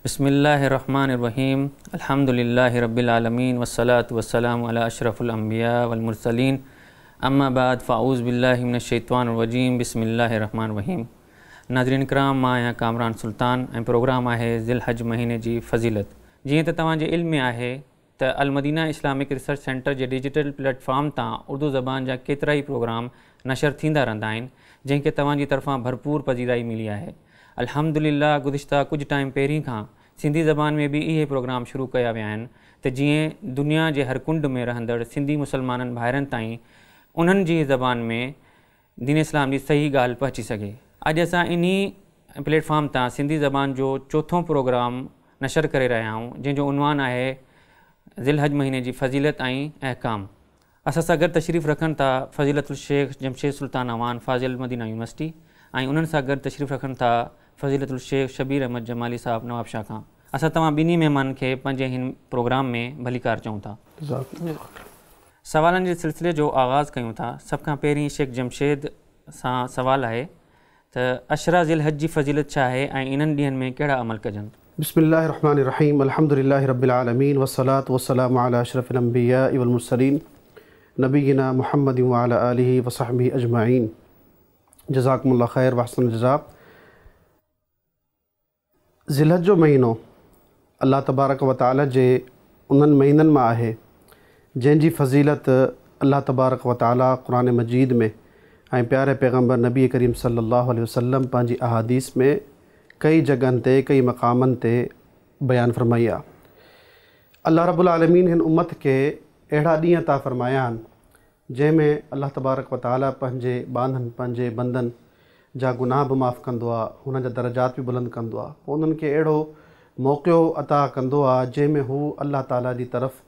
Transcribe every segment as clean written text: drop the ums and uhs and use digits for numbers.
بسم الله الرحمن الرحيم الحمد لله رب العالمين والصلاة والسلام على اشرف الانبياء والمرسلين اما بعد فاعوذ بالله من الشيطان الرجيم بسم الله الرحمن الرحيم ناظرين ڪرام مان آهيان ڪامران سلطان ۽ پروگرام آهي ذي الحج مهيني جي فضيلت. جيئن ته توهان جي علم ۾ آهي ته المدينه اسلامڪ ريسرچ سينٽر جي ڊجيٽل پليٽ فارم تان اردو زبان جا ڪيترائي پروگرام نشر ٿيندا رهندا آهن جنهن کي توهان جي طرفان ڀرپور پذيرائي ملي آهي. الحمدلله گذشته ڪجهه ٽائيم پهرين کان سنڌي زبان ۾ به اهي پروگرام شروع ڪيا ويا آهن ته جيئن دنيا جي هر ڪنڊ ۾ رهندڙ سنڌي مسلمانن ڀائرن تائين انهن جي زبان ۾ دين اسلام جي صحيح ڳالهه پهچي سگهي. اڄ اسان انهي پليٽ فارم تان سنڌي زبان جو چوٿون پروگرام نشر ڪري رهيا آهيون جنهن جو عنوان آهي ذي الحج مهيني جي فضيلت ۽ احڪام. اسان سان گڏ تشريف رکن ٿا فضيلت الشيخ جمشيد سلطان اعواڻ فاضل المدينه يونيورسٽي ۽ انهن سان گڏ تشريف رکن ٿا فضيلت الشيخ شبير احمد جمالي صاحب نوابشاهه کان. اسان توهان ٻنهي مهمانن کي پنهنجي هن پروگرام ۾ ڀليڪار چئون ٿا. سوالن جي سلسلي جو آغاز ڪيون ٿا. سڀ کان پهرين شيخ جمشيد سان سوال آهي ته عشره ذي الحج جي فضيلت ڇا آهي ۽ انهن ڏينهن ۾ ڪهڙا عمل ڪجن؟ بسم الله الرحمن الرحيم الحمد لله رب العالمين والصلاة والسلام علي اشرف الانبياء والمرسلين نبينا محمد وعلي آله وصحبه اجمعين جزاڪم الله خير واحسن الجزاء ذي الحج جو مهينو الله تبارڪ و تعالي جي انهن مهينن مان آهي جنهن جي فضيلت الله تبارڪ و تعالي قرآن مجيد ۾ ۽ پياري پيغمبر نبي ڪريم صلي الله عليه وسلم پنهنجي احاديث ۾ ڪئي جڳهن تي ڪئي مقامن تي بيان فرمائي آهي. الله رب العالمين هن امت کي اهڙا ڏينهن عطا فرمايا آهن جنهن ۾ الله تبارڪ و تعاليٰ پنهنجي ٻانهن، پنهنجي بندن، جا گناهه به معاف ڪندو آهي، هنن جا درجات به بلند ڪندو آهي، پوء انهن کي اهڙو موقعو عطا ڪندو آهي جنهن ۾ هو الله تعاليٰ جي طرف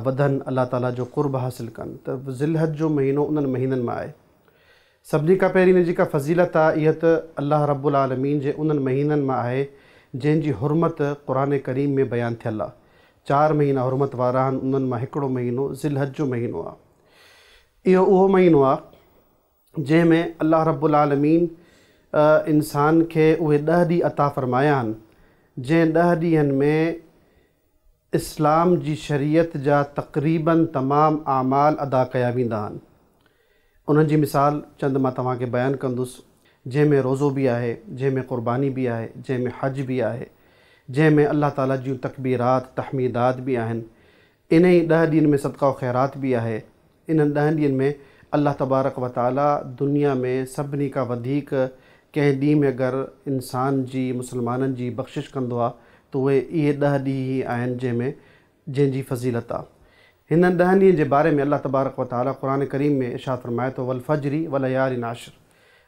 وڌن، الله تعاليٰ جو قرب حاصل ڪن ته ذي الحج جو مهينو انهن مهينن مان آهي. سڀني کان پهرين ان جي جيڪا فضيلت آهي اها ته الله رب العالمين جي انهن مهينن مان آهي جنهن جي حرمت قرآن ڪريم ۾ بيان ٿيل آهي. چار مهينا حرمت وارا آهن انهن مان هڪڙو مهينو ذي الحج جو مهينو آهي. اهو اهو مهينو آهي جنهن ۾ الله رب العالمين انسان کي اهي ڏهه ڏينهن عطا فرمايا آهن جنهن ڏهه ڏينهن ۾ اسلام جي شريعت جا تقريباً تمام اعمال ادا ڪيا ويندا آهن. انهن جي مثال چند مان توهان کي بيان ڪندس، جنهن ۾ روزو به آهي، جنهن ۾ قرباني به آهي، جنهن ۾ حج به آهي، جنهن ۾ الله تعاليٰ جون تڪبيرات، تحميدات به آهن. انهي ڏهه ڏينهن ۾ صدقه و خيرات به آهي. انهن ڏهن ڏينهن ۾ الله تبارڪ و تعاليٰ دنيا ۾ سڀني کان وڌيڪ ڪنهن ڏينهن ۾ اگر انسان جي، مسلمانن جي، بخشش ڪندو آهي ته اهي اهي ڏهه ڏينهن ئي آهن جنهن ۾ جنهن جي فضيلت آ. هنن ڏهن ڏينهن جي باري ۾ الله تبارڪ و تعاليٰ قرآن ڪريم ۾ ارشاد فرمائي ٿو والفجر وليال عشر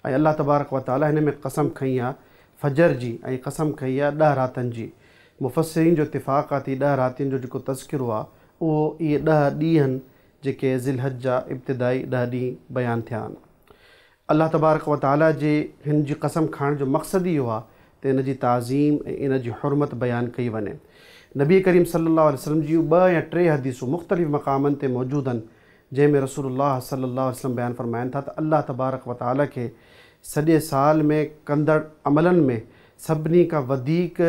۽ الله تبارڪ و تعاليٰ هن ۾ قسم کنئي آ فجر جي ۽ قسم کنئي آ ڏهه راتن جي. مفسرين جو اتفاق آ ته هي ڏهه راتين جو جيڪو تذڪرو آ اهو اهي ڏهه ڏينهن جيڪي ذي الحج جا ابتدائي ڏهه ڏينهن بيان ٿيا آهن. الله تبارڪ و تعاليٰ جي هن جي قسم کائڻ جو مقصد ئي اهو آهي ته ان جي تعظيم ۽ ان جي حرمت بيان ڪئي وڃي. نبي ڪريم صلي الله عليه وسلم جون ٻه يا ٽي حديثون مختلف مقامن تي موجود آهن جنهن ۾ رسول الله صلي الله عليه وسلم بيان فرمائن ٿا ته الله تبارڪ و تعاليٰ کي سڄي سال ۾ ڪندڙ عملن ۾ سڀني کان وڌيڪ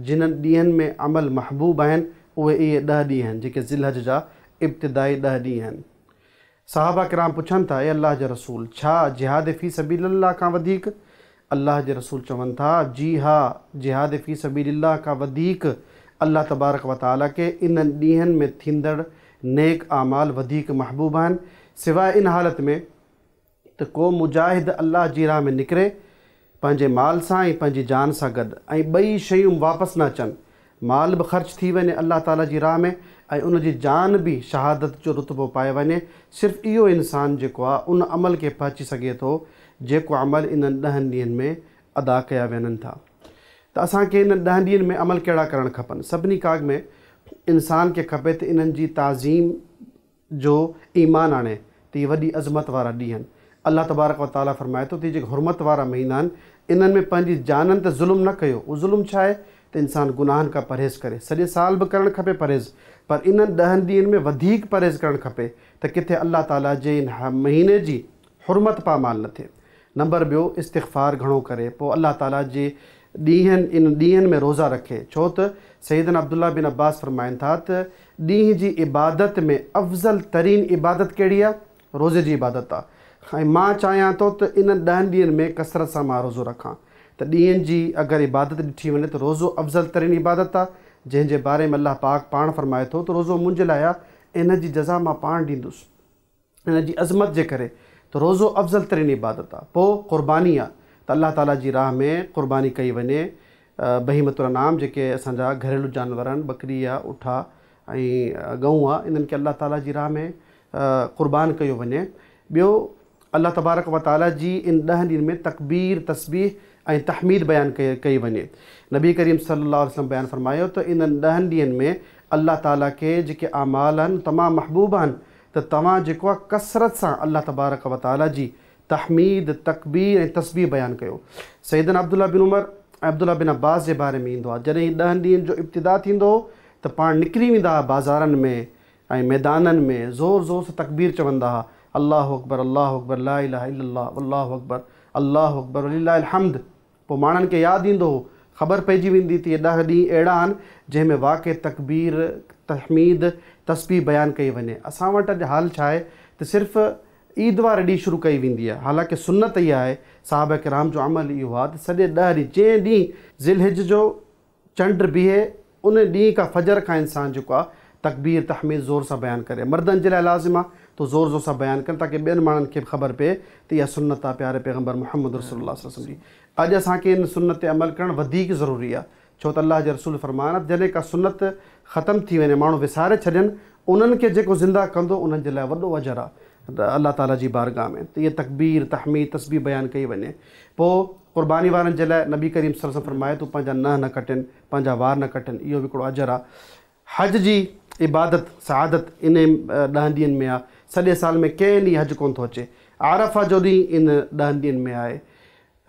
جنهن ڏينهن ۾ عمل محبوب آهن اهي اهي ڏهه ڏينهن آهن جيڪي ذي الحج جا ابتدائي ڏهه ڏينهن آهن. صحابه ڪرام پڇن ٿا، اي الله جا رسول! ڇا جهاد في سبيل الله کان وڌيڪ؟ الله جي رسول چون ٿا، جي ها، جهاد في سبيل الله کان وڌيڪ الله تبارڪ و تعاليٰ کي انهن ڏينهن ۾ ٿيندڙ نيڪ اعمال وڌيڪ محبوب آهن، سواء ان حالت ۾ ته ڪو مجاهد الله جي راهه ۾ نڪري پنهنجي مال سان ۽ پنهنجي جان سان گڏ ۽ ٻئي شيون واپس نه اچن، مال به خرچ ٿي وڃي الله تعالي جي راهه ۾ ۽ ان جي جان به شهادت جو رتبو پائي وڃي، صرف اهو انسان جيڪو آ ان عمل کي پهچي سگهي ٿو جيڪو عمل انهن ڏهن ڏينهن ۾ ادا ڪيا وڃن ٿا. ته اسان کي انهن ڏهن ڏينهن ۾ عمل ڪهڙا ڪرڻ کپن؟ سڀني کان اڳ ۾ انسان کي کپي ته انهن جي تعظيم جو ايمان آڻي ته اهي وڏي عظمت وارا ڏينهن آهن. الله تبارڪ و تعاليٰ فرمائي ٿو ته اهي جيڪي حرمت وارا مهينا آهن انهن ۾ پنهنجي جانن تي ظلم نه ڪيو. اهو ظلم ڇا آهي ته انسان گناهن کان پرهيز ڪري. سڄي سال به ڪرڻ کپي پرهيز پر انهن ڏهن ڏينهن ۾ وڌيڪ پرهيز ڪرڻ کپي ته ڪٿي الله تعاليٰ جي ان مهيني جي حرمت پامال نه ٿئي. نمبر ٻيو استغفار گهڻو ڪري پوء الله تعاليٰ جي ڏينهن ان ڏينهن ۾ روزا رکي، ڇو ته سيدنا عبدالله بن عباس فرمائن ٿا ته ڏينهن جي عبادت ۾ افضل ترين عبادت ڪهڙي آهي؟ روزي جي عبادت آهي ۽ مان چاهيان ٿو ته انهن 10 ڏينهن ۾ ڪثرت سان مان روزو رکان. ته ڏينهن جي اگر عبادت ڏٺي وڃي ته روزو افضل ترين عبادت آهي، جنهن جي باري ۾ الله پاڪ پاڻ فرمائي ٿو ته روزو منهنجي لاء آهي، ان جي جزا مان پاڻ ڏيندس. ان جي عظمت جي ڪري ته روزو افضل ترين عبادت آ. پوء قرباني آ ته الله تعاليٰ جي راهه ۾ قرباني ڪئي وڃي. بهيمة الانعام جيڪي اسان جا گهريلو جانور آهن، ٻڪري آ، اٺ آ ۽ ڳئون آ، انهن کي الله تعاليٰ جي راهه ۾ قربان ڪيو وڃي. ٻيو الله تبارڪ و تعاليٰ جي ان 10 ڏينهن ۾ تڪبير، تسبيح ۽ تحميد بيان ڪئي وڃي. نبي ڪريم صلي الله عليه وسلم بيان فرمايو ته انهن 10 ڏينهن ۾ الله تعاليٰ کي جيڪي اعمال آهن تمام محبوب آهن ته توهان جيڪو آهي ڪثرت سان الله تبارڪ و تعاليٰ جي تحميد، تڪبير ۽ تسبيح بيان ڪيو. سيدنا عبدالله بن عمر ۽ عبدالله بن عباس جي باري ۾ ايندو آهي جڏهن 10 ڏينهن جو ابتدا ٿيندو هو ته پاڻ نڪري ويندا هئا بازارن ۾ ۽ ميدانن ۾ زور زور سان تڪبير چوندا ها، الله اڪبر الله اڪبر لا اله الا الله والله اڪبر الله اڪبر ولله الحمد. پوء ماڻهن کي ياد ايندو هو، خبر پئجي ويندي ته اهي 10 ڏينهن اهڙا آهن جنهن ۾ واقعي تڪبير، تحميد، تسبيح بيان ڪئي وڃي. اسان وٽ اڄ حال ڇا آهي ته صرف عيد واري ڏينهن شروع ڪئي ويندي آهي، حالانڪه سنت اها آهي، صحابه ڪرام جو عمل اهو آهي ته سڄي 10 ڏينهن جنهن ڏينهن ذي الحج جو چنڊ بيهي ان ڏينهن کان فجر کان انسان جيڪو آ تڪبير تحميد زور سان بيان ڪري. مردن جي لاء لازم آ ته زور زور سان بيان ڪن تاڪه ٻين ماڻهن کي به خبر پئي ته اها سنت آ پياري پيغمبر محمد رسول الله صلي الله عليه وسلم جي. اڄ اسان کي ان سنت تي عمل ڪرڻ وڌيڪ ضروري آ ڇو ته الله جي رسول فرمان آ ته جڏهن ڪا سنت ختم ٿي وڃي ماڻهو وساري ڇڏين انهن کي جيڪو زنده ڪندو انهن جي لاء وڏو اجر آ الله تعالي جي بارگاهه ۾ ته اها تڪبير تحميد تسبيح بيان ڪئي وڃي. پوء قرباني وارن جي لاء نبي ڪريم صلي الله عليه وسلم فرمايو ته پنهنجا ننهن نه ڪٽين، پنهنجا وار نه ڪٽين، اهو به هڪڙو اجر آ. حج جي عبادت، سعادت انهي 10 ڏينهن ۾ آ. سڄي سال ۾ ڪنهن ڏينهن حج ڪونه ٿو اچي. عرفه جو ڏينهن ان 10 ڏينهن ۾ آهي.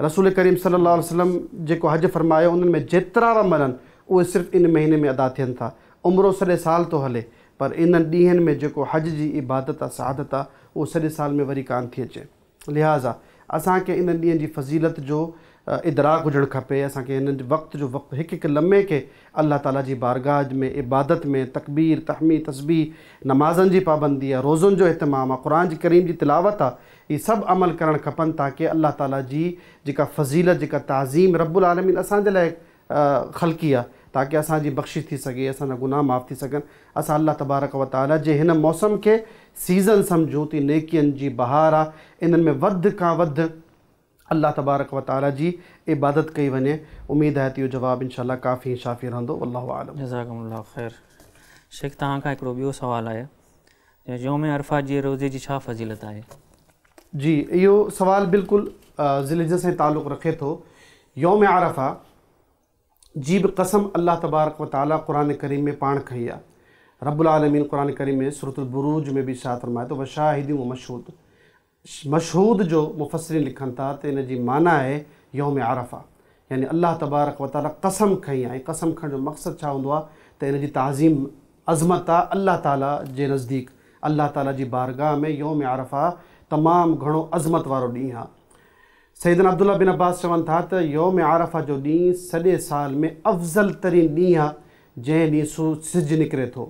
رسول ڪريم صلي الله عليه وسلم جيڪو حج فرمايو انهن ۾ جيترا به عمل آهن اهي صرف ان مهيني ۾ ادا ٿين ٿا. عمرو سڄي سال ٿو هلي پر انهن ڏينهن ۾ جيڪو حج جي عبادت آ، سعادت آ، اهو سڄي سال ۾ وري ڪانه ٿي اچي. لهٰذا اسان کي انهن ڏينهن جي فضيلت جو ادراڪ هجڻ کپي. اسان کي هنن وقت جو وقت هڪ هڪ لمحي کي الله تعاليٰ جي بارگاهه ۾ عبادت ۾ تڪبير، تحميد، تسبيح، نمازن جي پابندي آ، روزن جو اهتمام آ، قرآن جي ڪريم جي تلاوت آ، اهي سڀ عمل ڪرڻ کپن تاڪه الله تعاليٰ جي جيڪا فضيلت، جيڪا تعظيم رب العالمين اسان جي لاء خلقي آ، تاڪه اسان جي بخشش ٿي سگهي، اسان جا گناهه معاف ٿي سگهن. اسان الله تبارڪ و تعاليٰ جي هن موسم کي سيزن سمجهون ته نيڪين جي بهار آ، انهن ۾ وڌ کان وڌ الله تبارڪ و تعاليٰ جي عبادت ڪئي وڃي. اميد آهي ته اهو جواب انشاء الله ڪافي ۽ شافي رهندو. والله اعلم. جزاڪم الله خير. شيخ توهان کان هڪڙو ٻيو سوال آهي ته يوم عرفه جي روزي جي ڇا فضيلت آهي؟ جي اهو سوال بلڪل ذي الحجه سان تعلق رکي ٿو. يوم عرفه جي به قسم الله تبارڪ و تعالي قرآن ڪريم ۾ پاڻ کنئي آهي. رب العالمين قرآن ڪريم ۾ سورة البروج ۾ به ارشاد فرمائي ٿو وشاهد و مشهود. مشهود جو مفسرين لکن ٿا ته ان جي معنيٰ آهي يوم عرفه يعني الله تبارڪ و تعالي قسم کنئي آهي ۽ قسم کڻڻ جو مقصد ڇا هوندو آهي ته ان جي تعظيم عظمت آهي الله تعالي جي نزديڪ الله تعالي جي بارگاهه ۾ يوم عرفه تمام گهڻو عظمت وارو ڏينهن آهي. سيدنا عبدالله بن عباس چون ٿا ته يوم عرفه جو ڏينهن سڄي سال ۾ افضل ترين ڏينهن آهي جنهن ڏينهن سج نڪري ٿو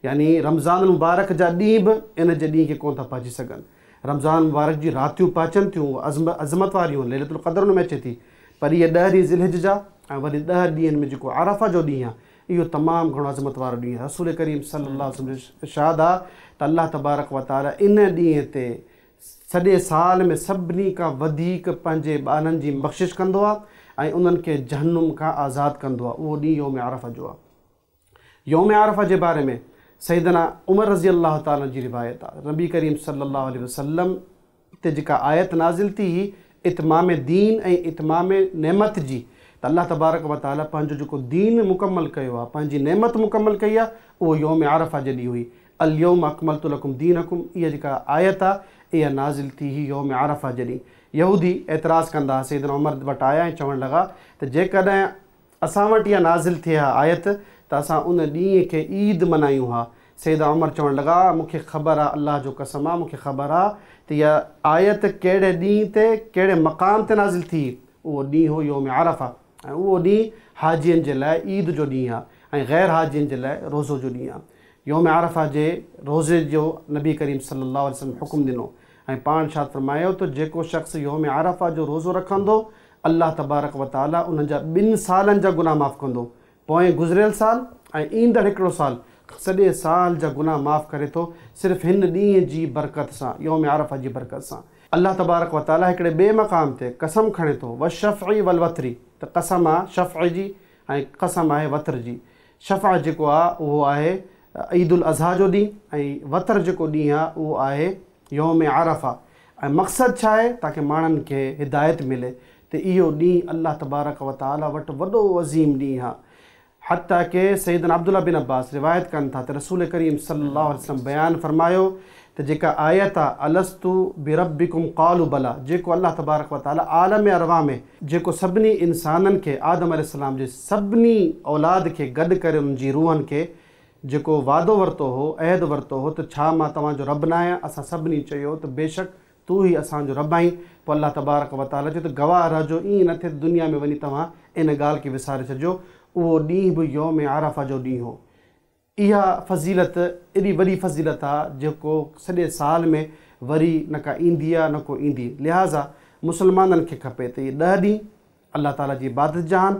يعني رمضان المبارڪ جا ڏينهن به ان جي ڏينهن کي ڪونه ٿا پهچي سگهن. رمضان المبارڪ جي راتيون پهچن ٿيون، اهي عظمت واريون آهن، ليلة القدر ان ۾ اچي ٿي، پر اهي 10 ڏينهن ذي الحج جا ۽ وري 10 ڏينهن ۾ جيڪو عرفه جو ڏينهن آهي، اهو تمام گهڻو عظمت وارو ڏينهن آهي. رسول ڪريم صلي الله عليه وسلم جو ارشاد آهي ته الله تبارڪ و تعالي ان ڏينهن تي سڄي سال ۾ سڀني کان وڌيڪ پنهنجي ٻانهن جي بخشش ڪندو آهي ۽ انهن کي جهنم کان آزاد ڪندو آهي، اهو ڏينهن يوم عرفه جو آهي. يوم عرفه جي باري ۾ سيدنا عمر رضي الله تعالٰي عنه جي روايت آهي، نبي ڪريم صلي الله عليه وسلم تي جيڪا آيت نازل ٿي هئي اتمام دين ۽ اتمام نعمت جي ته الله تبارڪ و تعالٰي پنهنجو جيڪو دين مڪمل ڪيو آهي، پنهنجي نعمت مڪمل ڪئي آهي اهو يوم عرفه جي ڏينهن هئي. اليوم اڪملت لڪم دينڪم اها جيڪا آيت آهي اها نازل ٿي هئي يوم عرفه جي ڏينهن. يهودي اعتراض ڪندا سيدنا عمر وٽ آيا ۽ چوڻ لڳا ته جيڪڏهن اسان وٽ اها نازل ٿئي ها آيت ته اسان ان ڏينهن کي عيد منايون ها. سيدنا عمر چوڻ لڳا، مون کي خبر آ، الله جو قسم آ، مون کي خبر آ ته اها آيت ڪهڙي ڏينهن تي، ڪهڙي مقام تي نازل ٿي. اهو ڏينهن هو يوم عرفه ۽ اهو ڏينهن حاجين جي لاء عيد جو ڏينهن آهي ۽ غير حاجين جي لاء روزو جو ڏينهن آهي. يوم عرفه جي روزي جو نبي ڪريم صلي الله عليه وسلم حڪم ڏنو ۽ پاڻ ارشاد فرمايو ته جيڪو شخص يوم عرفه جو روزو رکندو الله تبارڪ و تعالي انهن جا ٻن سالن جا گناهه معاف ڪندو، پوئين گذريل سال ۽ ايندڙ هڪڙو سال سڄي سال جا گناهه معاف ڪري ٿو صرف هن ڏينهن جي برڪت سان، يوم عرفه جي برڪت سان. الله تبارڪ و تعالي هڪڙي ٻئي مقام تي قسم کڻي ٿو والشفع والوتر ته قسم آ شفع جي ۽ قسم آهي وتر جي. شفع جيڪو آ اهو آهي عيد الاضحيٰ جو ڏينهن ۽ وتر جيڪو ڏينهن آ اهو آهي يوم عرفه ۽ مقصد ڇا آهي تاڪه ماڻهن کي هدايت ملي ته اهو ڏينهن الله تبارڪ و تعالي وٽ وڏو عظيم ڏينهن آ. حتيٰ ڪه سيدنا عبدالله بن عباس روايت ڪن ٿا ته رسول ڪريم صلي الله عليه وسلم بيان فرمايو ته جيڪا آيت آ الست بربڪم قالوا بليٰ جيڪو الله تبارڪ و تعالي عالم ارواح ۾ جيڪو سڀني انسانن کي آدم عليه السلام جي سڀني اولاد کي گڏ ڪري انهن جي روحن کي جيڪو وعدو ورتو هو، عهد ورتو هو ته ڇا مان توهان جو رب ناهيان؟ اسان سڀني چيو ته بيشڪ تون ئي اسان جو رب آهين. پوء الله تبارڪ و تعاليٰ چيو ته گواهه رهجو ائين نه ٿئي ته دنيا ۾ وڃي توهان ان ڳالهه کي وساري ڇڏجو. اهو ڏينهن به يوم عرفه جو ڏينهن هو. اها فضيلت ايڏي وڏي فضيلت آ جيڪو سڄي سال ۾ وري نه ڪا ايندي آ نه ڪو ايندي. لهٰذا مسلمانن کي کپي ته اهي ڏهه ڏينهن الله تعاليٰ جي عبادت جا آهن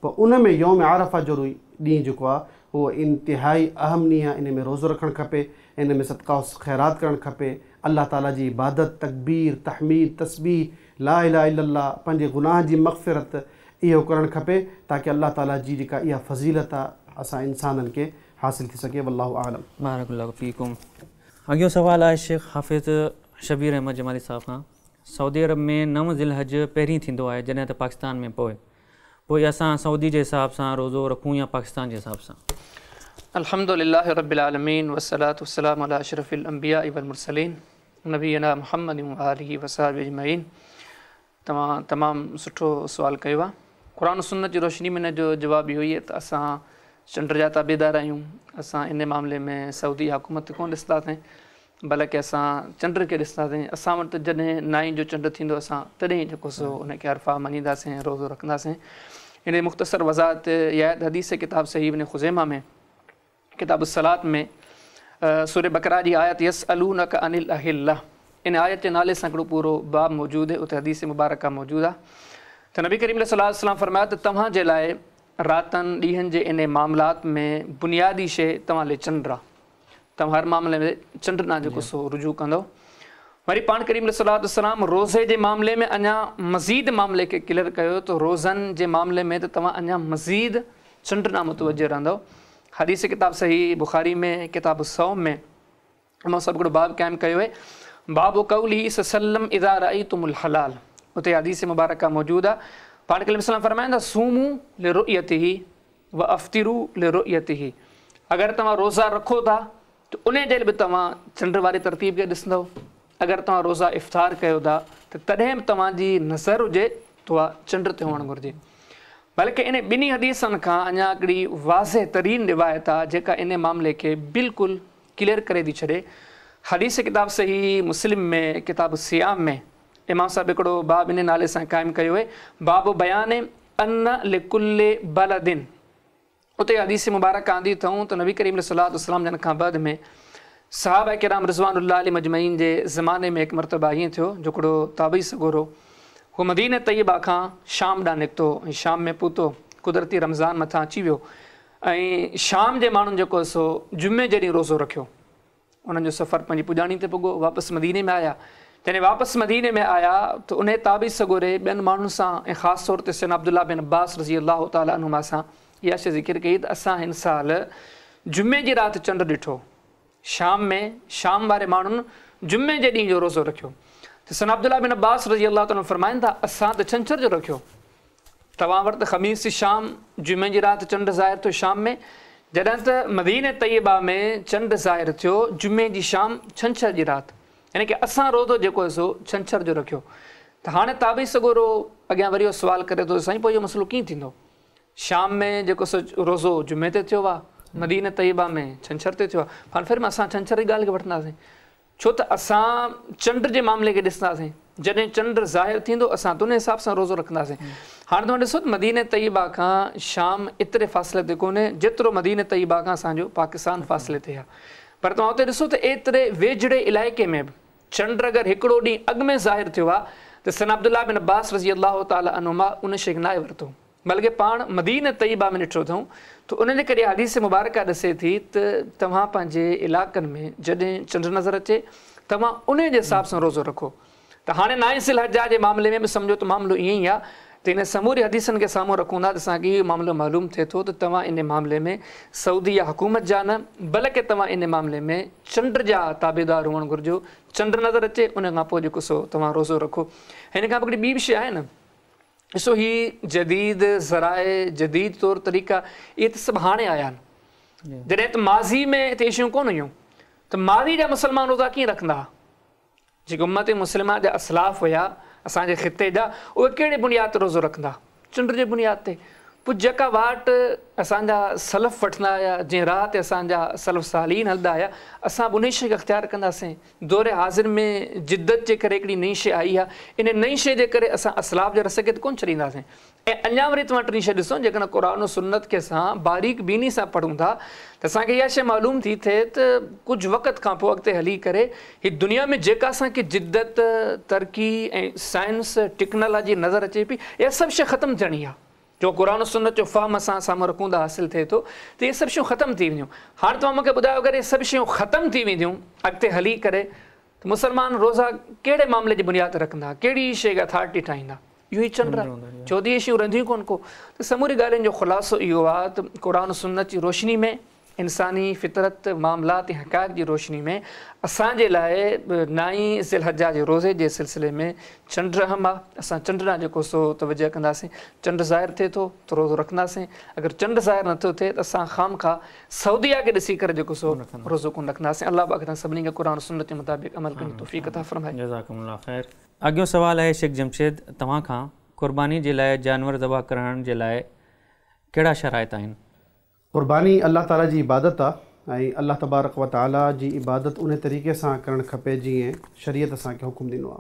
پوء ان ۾ يوم عرفه جو ڏينهن جيڪو آهي اهو انتهائي اهم ڏينهن آهي ان ۾ روزو رکڻ کپي ان ۾ صدقه و خيرات ڪرڻ کپي الله تعاليٰ جي عبادت تڪبير تحميد تسبيح لا اله الا الله پنهنجي گناهن جي مغفرت اهو ڪرڻ کپي تاڪه الله تعاليٰ جي جيڪا اها فضيلت آهي اسان انسانن کي حاصل ٿي سگهي والله اعلم. بارڪ الله فيڪم اڳيون سوال آهي شيخ حافظ شبير احمد جمالي صاحب کان. سعودي عرب ۾ نو ذي الحج پهرين ٿيندو آهي جڏهن ته پاڪستان ۾ پوء. پوء اسان سعودي جي حساب سان روزو رکون يا پاڪستان جي حساب سان؟ الحمد لله رب العالمين والصلوة والسلام علي اشرف الانبياء والمرسلين نبينا محمد وآله وصحبه اجمعين توهان تمام سٺو سوال ڪيو آهي قرآن و سنت جي روشني ۾ ان جو جواب اهو ئي آهي ته اسان چنڊ جا تابعدار آهيون اسان ان معاملي ۾ سعودي حڪومت کي ڪونه ڏسنداسين بلڪه اسان چنڊ کي ڏسنداسين، اسان وٽ جڏهن نائين جو چنڊ ٿيندو اسان تڏهن ئي جيڪو سو ان کي عرفه مڃينداسين روزو رکنداسين. ان جي مختصر وضاحت اها آهي ته حديث ڪتاب صحيح ابن خزيمه ۾ ڪتاب الصلوة ۾ سوره بقره جي آيت يسألونک عن الاهله ان آيت جي نالي سان هڪڙو پورو باب موجود آهي اتي حديث مبارڪه موجود آهي ته نبي ڪريم عليه الصلوة والسلام فرمايو ته توهان جي لاء راتن ڏينهن جي انهي معاملات ۾ بنيادي شيء توهان لي چنڊ آهي. توهان هر معاملي ۾ چنڊ ڏانهن جيڪو سو رجوع ڪندؤ. وري پاڻ ڪريم عليه الصلوة والسلام روزي جي معاملي ۾ اڃا مزيد معاملي کي ڪليئر ڪيو ته روزن جي معاملي ۾ ته توهان اڃا مزيد چنڊ ڏانهن متوجه رهندؤ. حديث ڪتاب صحيح بخاري ۾ ڪتاب الصوم ۾ امام صاحب هڪڙو باب قائم ڪيو آهي باب قوله صلي الله عليه وسلم اذا رايتم الهلال اتي حديث مبارڪه موجود آهي پاڻ ڪريم عليه السلام فرمائن ٿا صوموا لرؤيته وافطروا لرؤيته اگر توهان روزا رکو ٿا ته انهي جي به توهان چنڊ واري ترتيب کي ڏسندؤ اگر توهان روزا افطار ڪيو ٿا ته تڏهن به توهان جي نظر هجي ته اها چنڊ تي هئڻ گهرجي بلڪه انهي ٻنهي حديثن کان اڃا هڪڙي واضح ترين روايت آهي جيڪا انهي معاملي کي بلڪل ڪليئر ڪري ٿي ڇڏي حديث ڪتاب صحيح مسلم ۾ ڪتاب الصيام ۾ امام صاحب هڪڙو باب انهي نالي سان قائم ڪيو آهي باب بيان ان لڪل بلد اتي حديث مبارڪ آندي اٿئون ته نبي ڪريم عليه الصلوة والسلام جن کان بعد ۾ صحابه ڪرام رضوان الله عليهم اجمعين جي زماني ۾ هڪ مرتبه ائين ٿيو جو هڪڙو تابعي سڳورو هو مدينه طيبه کان شام ڏانهن نڪتو ۽ شام ۾ پهتو قدرتي رمضان مٿان اچي ويو ۽ شام جي ماڻهن جيڪو سو جمعي جي ڏينهن روزو رکيو انهن جو سفر پنهنجي پڄاڻي تي پڳو، واپس مديني ۾ آيا. جڏهن واپس مديني ۾ آيا ته انهي تابعي سڳوري ٻين ماڻهن سان ۽ خاص طور تي سيدنا عبدالله بن عباس رضي الله تعالٰي عنهما سان اها شيء ذڪر ڪئي ته اسان هن سال جمعي جي رات چنڊ ڏٺو. شام ۾ شام واري ماڻهن جمعي جي ڏينهن جو روزو رکيو ته سيدنا عبدالله بن عباس رضي الله تعالٰي عنه فرمائن ٿا اسان ته ڇنڇر جو رکيو. توهان وٽ ته خميس جي شام، جمعي جي رات چنڊ ظاهر ٿيو شام ۾، جڏهن ته مدينه طيبه ۾ چنڊ ظاهر ٿيو جمعي جي شام، ڇنڇر جي رات. يعني ڪه اسان روزو جيڪو آهي سو ڇنڇر جو رکيو. ته هاڻي تابعي سڳورو اڳيان وري اهو سوال ڪري ٿو ته سائين پوء اهو مسئلو ڪيئن ٿيندو؟ شام ۾ جيڪو سو روزو جمعي تي ٿيو آهي، مدينه طيبه ۾ ڇنڇر تي ٿيو آهي. هاڻي ڦر اسان ڇنڇر جي ڳالهه کي وٺنداسين. ڇو ته اسان چنڊ جي معاملي کي ڏسنداسين. جڏهن چنڊ ظاهر ٿيندو اسان ته ان حساب سان روزو رکنداسين. هاڻي توهان ڏسو ته مدينه طيبه کان شام ايتري فاصلي تي ڪونهي جيترو مدينه طيبه کان اسان جو پاڪستان فاصلي تي آهي. پر توهان اتي ڏسو ته ايتري ويجهڙي علائقي ۾ به چنڊ اگر هڪڙو ڏينهن اڳ ۾ ظاهر ٿيو آهي ته سيدنا عبدالله بن عباس رضي الله تعالٰي عنهما ان شيء کي ناهي ورتو. بلڪه پاڻ مدينه طيبه ۾ ڏٺو اٿئون ته ان جي ڪري حديث مبارڪه ڏسي ٿي ته توهان پنهنجي علائقن ۾ جڏهن چنڊ نظر اچي توهان انهي جي حساب سان روزو رکو ته هاڻي نائين ذي الحجه جي معاملي ۾ به سمجهو ته معاملو ائين ئي آهي ته انهن سموري حديثن کي سامهون رکون ٿا ته اسان کي اهو معاملو معلوم ٿئي ٿو ته توهان انهي معاملي ۾ سعوديه حڪومت جا نه بلڪه توهان انهي معاملي ۾ چنڊ جا تابعدار هئڻ گهرجو چنڊ نظر اچي ان کان پوء جيڪو سو توهان روزو رکو هن کان پوء هڪڙي ٻي به شيء آهي نه ڏسو هي جديد ذرائع جديد طور طريقا اهي ته سڀ هاڻي آيا آهن جڏهن ته ماضي ۾ ته اهي شيون ڪونه هيون ته ماضي جا مسلمان روزا ڪيئن رکندا ها جيڪي امت مسلمه جا اسلاف هيا اسان جي خطي جا اهي ڪهڙي بنياد تي روزو رکندا چنڊ جي بنياد تي پوء جيڪا واٽ اسان جا سلف وٺندا آيا جنهن راهه تي اسان جا سلف صالحين هلندا آيا اسان به انهي شيء کي اختيار ڪنداسين دور حاضر ۾ جدت جي ڪري هڪڙي نئين شيء آئي آهي، ان نئين شيء جي ڪري اسان اسلاف جي رستي کي ته ڪونه ڇڏينداسين. ۽ اڃا وري توهان ٽين شيء ڏسو، جيڪڏهن قرآن و سنت کي اسان باريڪ بيني سان پڙهون ٿا ته اسان کي اها شيء معلوم ٿي ٿئي ته ڪجهه وقت کان پوء اڳتي هلي ڪري هي دنيا ۾ جيڪا اسان کي جدت، ترقي ۽ سائنس، ٽيڪنالاجي نظر اچي پئي، اها سڀ شيء ختم ٿيڻي آهي. جو قرآن و سنت جو فهم اسان سامهون رکون ته حاصل ٿئي ٿو ته اهي سڀ شيون ختم ٿي وينديون. هاڻ توهان مون کي ٻڌايو اگر اهي سڀ شيون ختم ٿي وينديون اڳتي هلي ڪري ته مسلمان روزا ڪهڙي معاملي جي بنياد تي رکندا؟ ڪهڙي شيء کي اٿارٽي ٺاهيندا؟ اهو ئي چنڊ آهي. ڇو ته اهي شيون رهنديون ئي ڪونه ڪو. ته سموري ڳالهين جو خلاصو اهو آهي ته قرآن و سنت جي روشني ۾ انساني فطرت، معاملات ۽ حقائق جي روشني ۾ اسان جي لاء نائين ذي الحجه جي روزي جي سلسلي ۾ چنڊ اهم آ، اسان چنڊ ڏانهن جيڪو سو توجه ڪنداسين، چنڊ ظاهر ٿئي ٿو ته روزو رکنداسين، اگر چنڊ ظاهر نه ٿو ٿئي ته اسان خوامخواه سعوديه کي ڏسي ڪري جيڪو سو روزو ڪونه رکنداسين. الله پاڪ اسان سڀني کي قرآن و سنت جي مطابق عمل ڪرڻ جي توفيق عطا فرمائي. جزاڪم الله خير. اڳيون سوال آهي شيخ جمشيد توهان کان قرباني جي لاء جانور ذبح ڪرڻ جي لاء ڪهڙا شرائط آهن؟ قرباني الله تعالي جي عبادت آ ۽ الله تبارڪ و تعالي جي عبادت انهي طريقي سان ڪرڻ کپي جيئن شريعت اسان کي حڪم ڏنو آ.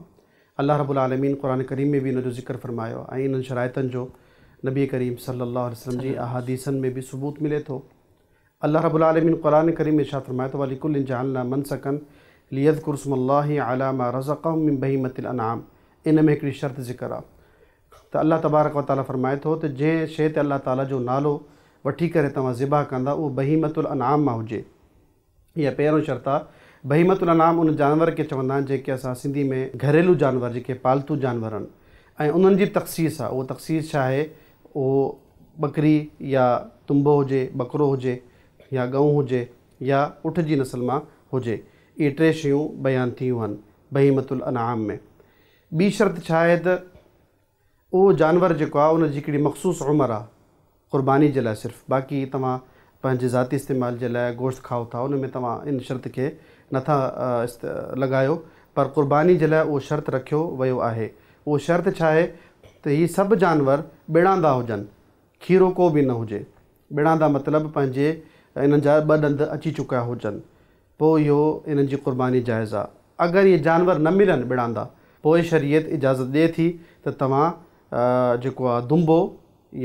الله رب العالمين قرآن ڪريم ۾ به ان جو ذڪر فرمايو آ ۽ انهن شرائطن جو نبي ڪريم صلي الله عليه وسلم جي احاديثن ۾ به ثبوت ملي ٿو. الله رب العالمين قرآن ڪريم ۾ ارشاد فرمائي ٿو ولڪل جعلنا منسڪا ليذڪروا اسم الله علي ما رزقهم من بهيمة الانعام ان ۾ هڪڙي شرط ذڪر آ ته الله تبارڪ و تعاليٰ فرمائي ٿو ته جنهن شيء تي الله تعاليٰ جو نالو وٺي ڪري توهان ذبح ڪندا اهو بهيمة الانعام مان هجي. اها پهريون شرط آهي. بهيمة الانعام ان جانور کي چوندا آهن جنهن کي اسان سنڌي ۾ گهريلو جانور جيڪي پالتو جانور آهن ۽ انهن جي به تخصيص آهي اهو تخصيص ڇا آهي اهو ٻڪري يا دنبو هجي ٻڪرو هجي يا ڳئون هجي يا اٺ جي نسل مان هجي اهي ٽي شيون بيان ٿيون آهن بهيمة الانعام ۾. ٻي شرط ڇا آهي ته اهو جانور جيڪو آهي ان جي هڪڙي مخصوص عمر آهي قرباني جي لاء صرف باقي توهان پنهنجي ذاتي استعمال جي لاء گوشت کائو ٿا ان ۾ توهان ان شرط کي نٿا لڳايو پر قرباني جي لاء اهو شرط رکيو ويو آهي اهو شرط ڇا آهي ته هي سڀ جانور ٻڙاندا هجن کيرو ڪو به نه هجي ٻڙاندا مطلب پنهنجي انهن جا ٻه ڏند اچي چڪيا هجن پوء اهو انهن جي قرباني جائز آ. اگر اهي جانور نه ملن ٻڙاندا پوء شريعت اجازت ڏئي ٿي ته توهان جيڪو آ دنبو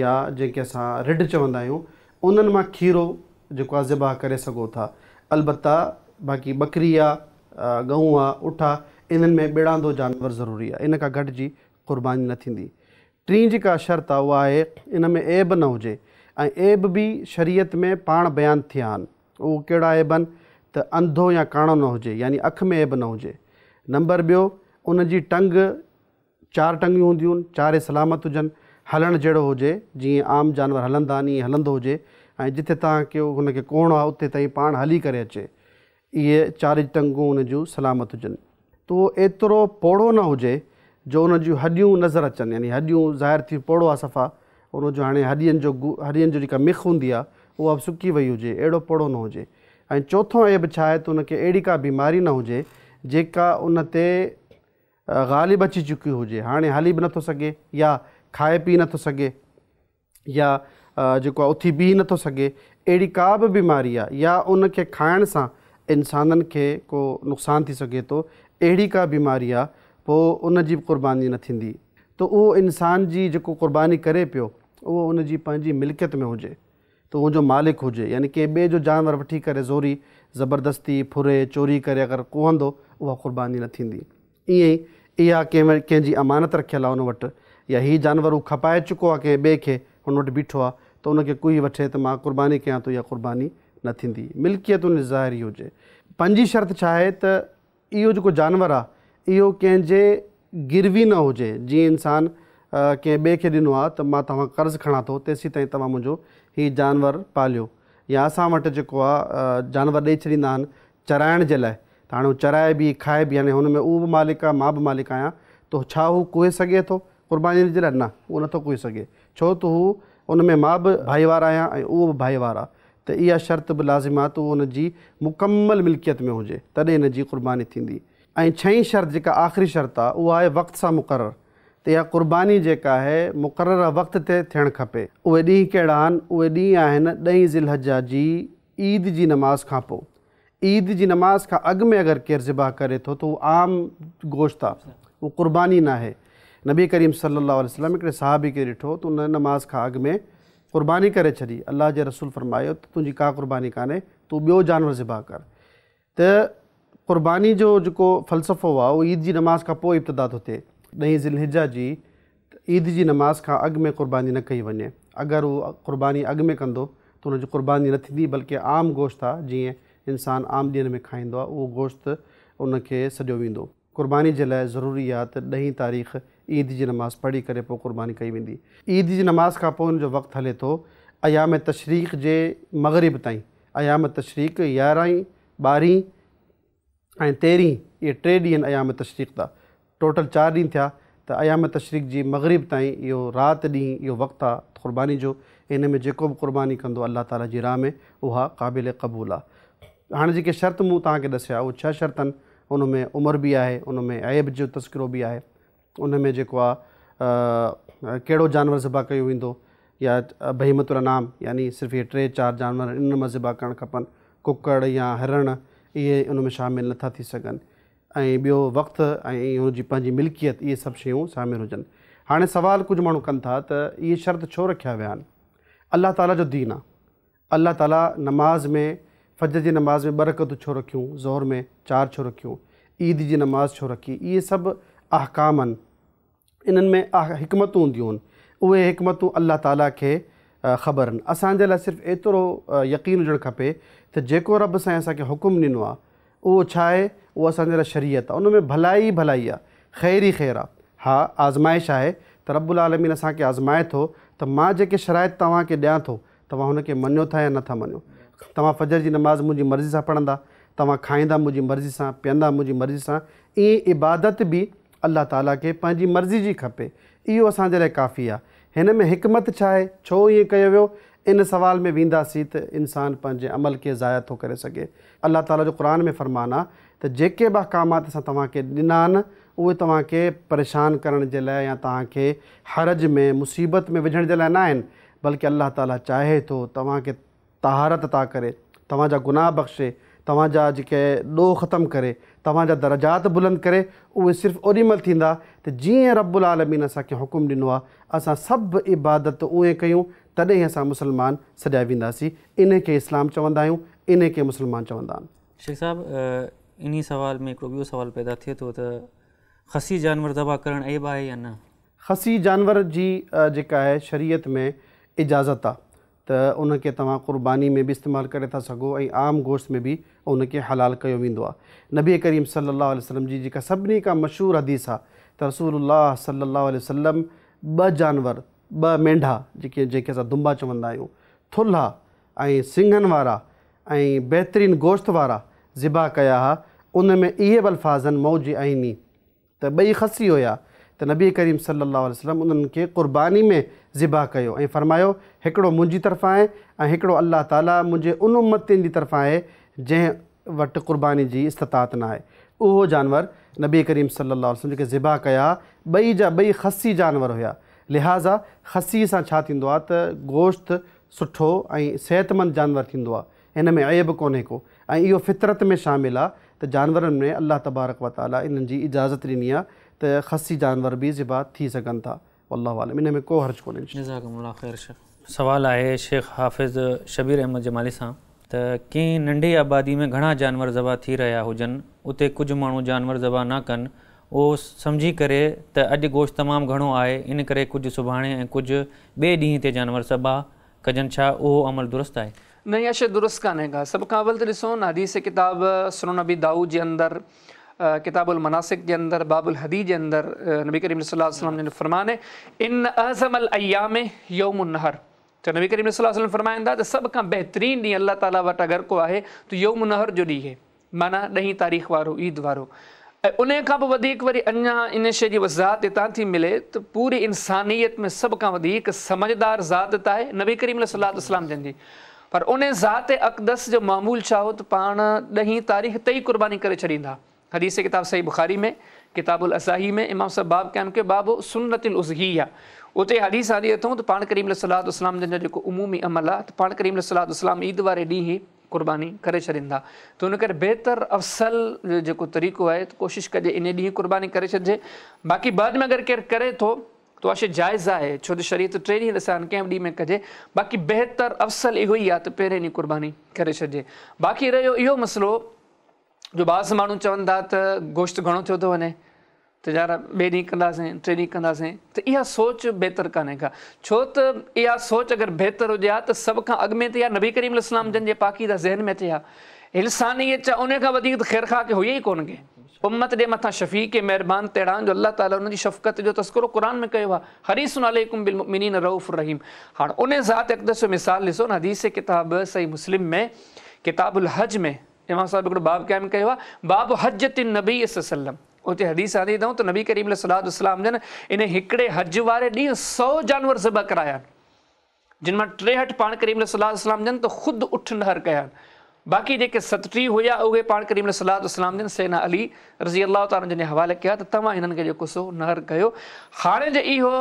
يا جنهن کي اسان رڍ چوندا آهيون انهن مان کيرو جيڪو آ ذبح ڪري سگهو ٿا البته باقي ٻڪري آ ڳئون آ اٺ آ انهن ۾ ٻڙاندو جانور ضروري آ ان کان گهٽ جي قرباني نه ٿيندي. ٽين جيڪا شرط آ اها آهي ان ۾ عيب نه هجي ۽ عيب به شريعت ۾ پاڻ بيان ٿيا آهن اهو ڪهڙا عيب آهن ته انڌو يا ڪاڻو نه هجي يعني اک ۾ عيب نه هجي نمبر ٻيو ان جي ٽنگ چار ٽنگيون هونديون چارئي سلامت هجن هلڻ جهڙو هجي جيئن عام جانور هلندا آهن ائين هلندو هجي ۽ جتي توهان کي هن کي ڪهڻو آهي اتي تائين پاڻ هلي ڪري اچي اهي چارئي ٽنگون ان جون سلامت هجن. ته اهو ايترو پوڙهو نه هجي جو ان جون هڏيون نظر اچن يعني هڏيون ظاهر ٿي پوڙهو آهي صفا ان جو هاڻي هڏين جو هڏين جو جيڪا مک هوندي آهي اها به سڪي وئي هجي اهڙو پوڙهو نه هجي ۽ چوٿون عيب ڇا آهي ته ان کي اهڙي ڪا بيماري نه هجي جيڪا ان تي غالب اچي چڪي هجي هاڻي هلي به نٿو سگهي يا کائي پي نٿو سگهي. يا جيڪو آهي اٿي بيهي نٿو سگهي اهڙي ڪا به بيماري آهي يا ان کي کائڻ سان انسانن کي ڪو نقصان ٿي سگهي ٿو اهڙي ڪا بيماري آهي پوء ان جي به قرباني نه ٿيندي. ته اهو انسان جي جيڪو قرباني ڪري پيو اهو ان جي پنهنجي ملڪيت ۾ هجي ته ان جو مالڪ هجي يعني ڪنهن ٻئي جو جانور وٺي ڪري زوري زبردستي ڦري چوري ڪري اگر ڪهندو اها قرباني نه ٿيندي. ائين ئي اها ڪنهن ڪنهن جي امانت رکيل آهي ان وٽ يا هي جانور هو کپائي چڪو آهي ڪنهن ٻئي کي هن وٽ بيٺو آهي ته ان کي ڪهي وٺي ته مان قرباني ڪيان ٿو اها قرباني نه ٿيندي. ملڪيت ان جي ظاهري هجي. پنجين شرط ڇا آهي ته اهو جيڪو جانور آ اهو ڪنهن جي گروي نه هجي، جيئن انسان ڪنهن ٻئي کي ڏنو آ ته مان توهان قرض کڻان ٿو تيسين تائين توهان منهنجو هي جانور پاليو يا اسان وٽ جيڪو آ جانور ڏئي ڇڏيندا آهن چرائڻ جي لاء ته هاڻي هو چرائي به کائي به يعني هن ۾ اهو به مالڪ آ مان به مالڪ آهيان ته ڇا هو ڪهي سگهي ٿو قرباني جي لاء؟ نه اهو نٿو ڪهي سگهي ڇو ته هو ان ۾ مان به ڀائيوار آهيان ۽ اهو به ڀائيوار آ ته اها شرط به لازم آهي ته اهو ان جي مڪمل ملڪيت ۾ هجي تڏهن ان جي قرباني ٿيندي. ۽ ڇهين شرط جيڪا آخري شرط آهي اها آهي وقت سان مقرر ته اها قرباني جيڪا آهي مقرره وقت تي ٿيڻ کپي. اهي ڏينهن ڪهڙا آهن؟ اهي ڏينهن آهن ڏهين ذي الحجه جي عيد جي نماز کان پوء. عيد جي نماز کان اڳ ۾ اگر ڪير ذبح ڪري ٿو ته اهو عام گوشت آهي اهو قرباني ناهي. نبي ڪريم صلي الله عليه وسلم هڪڙي صحابي کي ڏٺو ته ان نماز کان اڳ ۾ قرباني ڪري ڇڏي، الله جي رسول فرمايو ته تنهنجي ڪا قرباني ڪانهي، تون ٻيو جانور ذبح ڪر. ته قرباني جو جيڪو فلسفو آهي اهو عيد جي نماز کان پوء ابتدا ٿو ٿئي. ڏهين ذي الحجه جي عيد جي نماز کان اڳ ۾ قرباني نه ڪئي وڃي. اگر هو قرباني اڳ ۾ ڪندو ته ان جي قرباني نه ٿيندي بلڪه عام گوشت آهي جيئن انسان عام ڏينهن ۾ کائيندو آهي اهو گوشت ان کي سڏيو ويندو. قرباني جي لاء ضروري آهي ته ڏهين تاريخ عيد جي نماز پڙهي ڪري پوء قرباني ڪئي ويندي. عيد جي نماز کان پوء ان جو وقت هلي ٿو ايام تشريق جي مغرب تائين. ايام تشريق يارهين، ٻارهين ۽ تيرهين اهي ٽي ڏينهن ايام تشريق جا ٽوٽل چار ڏينهن ٿيا ته ايام تشريق جي مغرب تائين اهو رات ڏينهن اهو وقت آهي قرباني جو ان ۾ جيڪو به قرباني ڪندو الله تعالي جي راهه ۾ اها قابل قبول آهي. هاڻي جيڪي شرط مون توهان کي ڏسيا اهي ڇهه شرط آهن ان ۾ عمر به آهي، ان ۾ عيب جو تذڪرو به آهي، ان ۾ جيڪو آ ڪهڙو جانور ذبح ڪيو ويندو يا بهيمة الانعام يعني صرف اهي ٽي چار جانور انهن مان ذبح ڪرڻ کپن، ڪڪڙ يا هرڻ اهي ان ۾ شامل نٿا ٿي سگهن ۽ ٻيو وقت ۽ ان جي پنهنجي ملڪيت اهي سڀ شيون شامل هجن. هاڻي سوال ڪجهه ماڻهو ڪن ٿا ته اهي شرط ڇو رکيا ويا آهن؟ الله تعاليٰ جو دين آ. الله تعاليٰ نماز ۾ فجر جي نماز ۾ ٻه رڪعتون ڇو رکيون، ظهر ۾ چار ڇو رکيون، عيد جي نماز ڇو رکي، اهي سڀ احڪام آهن، انهن ۾ حڪمتون هونديون آهن، اهي حڪمتون الله تعاليٰ کي خبر آهن. اسان جي لاء صرف ايترو يقين هجڻ کپي ته جيڪو رب سائين اسان کي حڪم ڏنو آهي اهو ڇا آهي؟ اهو اسان جي لاء شريعت آهي، ان ۾ ڀلائي ئي ڀلائي آهي، خير ئي خير آهي. ها آزمائش آهي ته رب العالمين اسان کي آزمائي ٿو ته مان جيڪي شرائط توهان کي ڏيان ٿو توهان هن کي مڃو ٿا يا نه ٿا مڃو؟ توهان فجر جي نماز منهنجي مرضي سان پڙهندا، توهان کائيندا منهنجي مرضي سان، پيئندا منهنجي مرضي سان، ائين عبادت به الله تعاليٰ کي پنهنجي مرضي جي کپي، اهو اسان جي لاء ڪافي آهي. هن ۾ حڪمت ڇا آهي؟ ڇو ائين ڪيو ويو؟ ان سوال ۾ وينداسين ته انسان پنهنجي عمل کي ضايع ٿو ڪري سگهي. الله تعاليٰ جو قرآن ۾ فرمان آهي ته جيڪي به احڪامات اسان توهان کي ڏنا آهن، اهي توهان کي پريشان ڪرڻ جي لاء يا توهان کي حرج ۾، مصيبت ۾ وجهڻ جي لاء نه آهن، بلڪه الله تعاليٰ چاهي ٿو توهان کي طهارت عطا ڪري، توهان جا گناهه بخشي، توهان جا جيڪي ڏوهه ختم ڪري، توهان جا درجات بلند ڪري، اهي صرف اوڏي مهل ٿيندا ته جيئن رب العالمين اسان کي حڪم ڏنو آهي، اسان سڀ عبادت اونئين ڪيون، تڏهن اسان مسلمان سڏيا وينداسين، انهي کي اسلام چوندا آهيون، انهي کي مسلمان چوندا آهن. شيخ صاحب انهي سوال ۾ هڪڙو ٻيو سوال پيدا ٿئي ٿو ته خسي جانور ذبح ڪرڻ عيب آهي يا نه؟ خسي جانور جي جيڪا آهي شريعت ۾ اجازت آ ته ان کي توهان قرباني ۾ به استعمال ڪري ٿا سگهو ۽ عام گوشت ۾ به ان کي حلال ڪيو ويندو آ. نبي ڪريم صلي الله عليه وسلم جي جيڪا سڀني کان مشهور حديث آ ته رسول الله صلي الله عليه وسلم ٻه جانور ٻه مينڍا جيڪي جنهن کي اسان دنبا چوندا آهيون ٿلها ۽ سڱن وارا ۽ بهترين گوشت وارا ذبح ڪيا ها ان ۾ اهي به الفاظ آهن موضعيني ته ٻئي خسي هيا ته نبي ڪريم صلي الله عليه وسلم انهن کي قرباني ۾ ذبح ڪيو ۽ فرمايو، هڪڙو منهنجي طرفان آهي ۽ هڪڙو الله تعالي منهنجي ان امتين جي طرفان آهي جنهن وٽ قرباني جي استطاعت نه آهي. اهو جانور نبي ڪريم صلي الله عليه وسلم جيڪي ذبح ڪيا ٻئي جا ٻئي خسي جانور هيا. لهٰذا خسي سان ڇا ٿيندو آهي ته گوشت سٺو ۽ صحتمند جانور ٿيندو آهي. هن ۾ عيب ڪونهي ڪو ۽ اهو فطرت ۾ شامل آ ته جانورن ۾ الله تبارڪ و تعالي انهن جي اجازت ڏني آ ته خصي جانور به ذبح ٿي سگهن ٿا. والله اعلم ان ۾ ڪو حرج ڪونهي. جزاڪم الله خير شيخ. سوال آهي شيخ حافظ شبير احمد جمالي سان ته ڪنهن ننڍي آبادي ۾ گهڻا جانور ذبح ٿي رهيا هجن اتي ڪجهه ماڻهو جانور ذبح نه ڪن اهو سمجهي ڪري ته اڄ گوشت تمام گهڻو آهي ان ڪري ڪجهه سڀاڻي ۽ ڪجهه ٻئي ڏينهن تي جانور ذبح ڪجن ڇا اهو عمل درست آهي؟ نه اها شيء درست ڪانهي ڪا. سڀ کان اول ته ڏسو نه حديث ڪتاب سنن ابي دائود جي اندر ڪتاب المناسڪ جي اندر باب الهدي جي اندر نبي ڪريم صلي الله عليه وسلم جن جو فرمان آهي ان اعظم الايام يوم النحر ته نبي ڪريم صلي الله عليه وسلم فرمائن ٿا ته سڀ کان بهترين ڏينهن الله تعالي وٽ اگر ڪو آهي ته يوم النحر جو ڏينهن آهي معنيٰ ڏهين تاريخ وارو عيد وارو ۽ انهيء کان به وڌيڪ وري اڃا ان شيء جي وضاحت هتان ٿي ملي ته پوري انسانيت ۾ سڀ کان وڌيڪ سمجهدار ذات ته آهي نبي ڪريم عليه الصلوة والسلام جن جي پر انهيء ذات اقدس جو معمول ڇا هو ته پاڻ ڏهين تاريخ تي ئي قرباني ڪري ڇڏيندا. حديث ڪتاب صحيح بخاري ۾ ڪتاب الاضاحي ۾ امام صاحب باب قائم ڪيو باب سنت الاضحيه اتي حديث آندي اٿئون ته پاڻ ڪريم عليه الصلوة والسلام جن جو جيڪو عمومي عمل آهي ته پاڻ ڪريم عليه الصلوة والسلام عيد واري ڏينهن قرباني ڪري ڇڏين ٿا ته ان ڪري بهتر افضل جيڪو طريقو آهي ته ڪوشش ڪجي انهي ڏينهن قرباني ڪري ڇڏجي باقي بعد ۾ اگر ڪير ڪري ٿو ته اها شيء جائز آهي ڇو ته شريعت ٽي ڏينهن ڏسيا آهن ڪنهن به ڏينهن ۾ ڪجي باقي بهتر افضل اهو ئي آهي ته پهرين ڏينهن قرباني ڪري ڇڏجي باقي رهيو اهو مسئلو جو بعض ماڻهو چون ٿا ته گوشت گهڻو ٿيو ٿو وڃي ته يار ٻئي ڏينهن ڪنداسين ٽئين ڏينهن ڪنداسين ته اها سوچ بهتر ڪانهي ڪا ڇو ته اها سوچ اگر بهتر هجي ها ته سڀ کان اڳ ۾ ته اها نبي ڪريم عليه السلام جن جي پاڪيزه ذهن ۾ اچي ها انسانيت ڇا ان کان وڌيڪ ته خيرخواه ڪي هئي ئي ڪونه ڪي امت جي مٿان شفيق مهربان تهڙا جو الله تعالي ان جي شفقت جو تذڪرو قرآن ۾ ڪيو آهي حريص عليڪم بالمؤمنين رؤف رحيم هاڻ ان ذات اقدس جو مثال ڏسو نه حديث ڪتاب صحيح مسلم ۾ ڪتاب الحج ۾ امام صاحب هڪڙو باب قائم ڪيو آهي باب حجة النبي صلي الله عليه وسلم اتي حديث آندي اٿئون ته نبي ڪريم عليه الصلوة والسلام جن ان هڪڙي حج واري ڏينهن سؤ جانور ذبح ڪرايا آهن جن مان 63 پاڻ ڪريم عليه الصلوة والسلام جن ته خود اٺ نحر ڪيا آهن باقي جيڪي 37 هيا اهي پاڻ ڪريم عليه الصلوة والسلام جن سيدنا علي رضي الله تعالٰي عنه جن جي حوالي ڪيا ته توهان هنن کي جيڪو سو نحر ڪيو. هاڻي جي اهو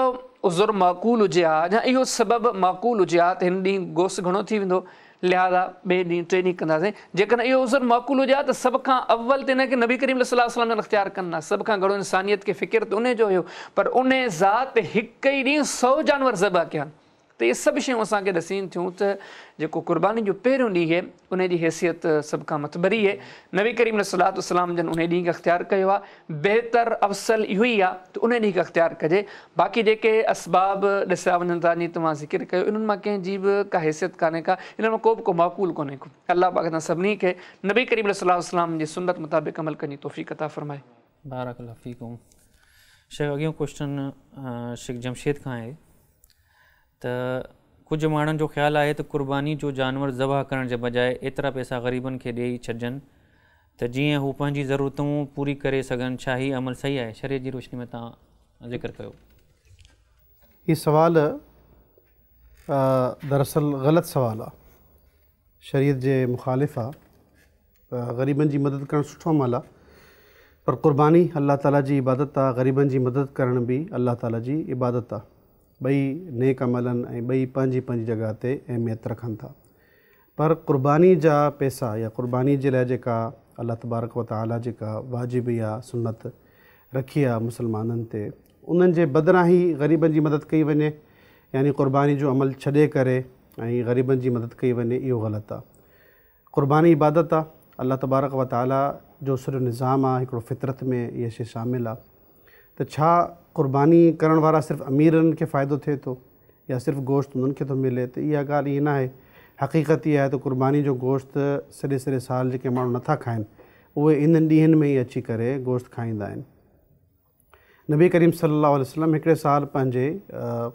عذر معقول هجي ها يا اهو سبب معقول هجي ها ته هن ڏينهن گوشت گهڻو ٿي ويندو لهٰذا ٻئي ڏينهن ٽئين ڏينهن ڪنداسين. جيڪڏهن اهو عذر معقول هجي ها ته سڀ کان اول ته ان کي نبي ڪريم صلي الله عليه وسلم جن اختيار ڪن ها. سڀ کان گهڻو انسانيت کي فڪر ته انهي جو هيو پر انهي ذات هڪ ئي ڏينهن سؤ جانور ذبح ڪيا. ته اهي سڀ شيون اسان کي ڏسين ٿيون ته جيڪو قرباني جو پهريون ڏينهن اهي انهي جي حيثيت سڀ کان مٿڀري اهي. نبي ڪريم عليه الصلوة والسلام جن انهي ڏينهن کي اختيار ڪيو آهي. بهتر افضل اهو ئي آهي ته انهي ڏينهن کي اختيار ڪجي. باقي جيڪي اسباب ڏسيا وڃن ٿا جيئن توهان ذڪر ڪيو انهن مان ڪنهن جي به ڪا حيثيت ڪانهي ڪا انهن مان ڪو به ڪو معقول ڪونهي ڪو. الله پاڪ اسان سڀني کي نبي ڪريم عليه الصلوة والسلام جي سنت مطابق عمل ڪرڻ جي توفيق عطا فرمائي. بارڪ الله فيڪم شيخ اڳيون ڪوئسچن شيخ جمشيد کان آهي ته ڪجهه ماڻهن جو خيال آهي ته قرباني جو جانور ذبح ڪرڻ جي بجاء ايترا پئسا غريبن کي ڏيئي ڇڏجن ته جيئن هو پنهنجي ضرورتون پوري ڪري سگهن ڇا هي عمل صحيح آهي شريعت جي روشني ۾ توهان ذڪر ڪيو. هي سوال دراصل غلط سوال آ شريعت جي مخالف آ غريبن جي مدد ڪرڻ سٺو عمل آ پر قرباني الله تعالي جي عبادت آ غريبن جي مدد ڪرڻ به الله تعالي جي عبادت آ ٻئي نيڪ عمل آهن ۽ ٻئي پنهنجي پنهنجي جڳهه تي اهميت رکن ٿا پر قرباني جا پئسا يا قرباني جي لاء جيڪا الله تبارڪ و تعالي جيڪا واجب يا سنت رکي آ مسلمانن تي انهن جي بدران ئي غريبن جي مدد ڪئي وڃي يعني قرباني جو عمل ڇڏي ڪري ۽ غريبن جي مدد ڪئي وڃي اهو غلط آ. قرباني عبادت آ، الله تبارڪ و تعالي جو سڄو نظام آ، هڪڙو فطرت ۾ اها شيء شامل آ ته ڇا قرباني ڪرڻ وارا صرف اميرن کي فائدو ٿئي ٿو يا صرف گوشت انهن کي ٿو ملي ته اها ڳالهه ائين ناهي، حقيقت اها آهي ته قرباني جو گوشت سڄي سڄي سال جيڪي ماڻهو نٿا کائن اهي انهن ڏينهن ۾ ئي اچي ڪري گوشت کائيندا آهن. نبي ڪريم صلي الله عليه وسلم هڪڙي سال پنهنجي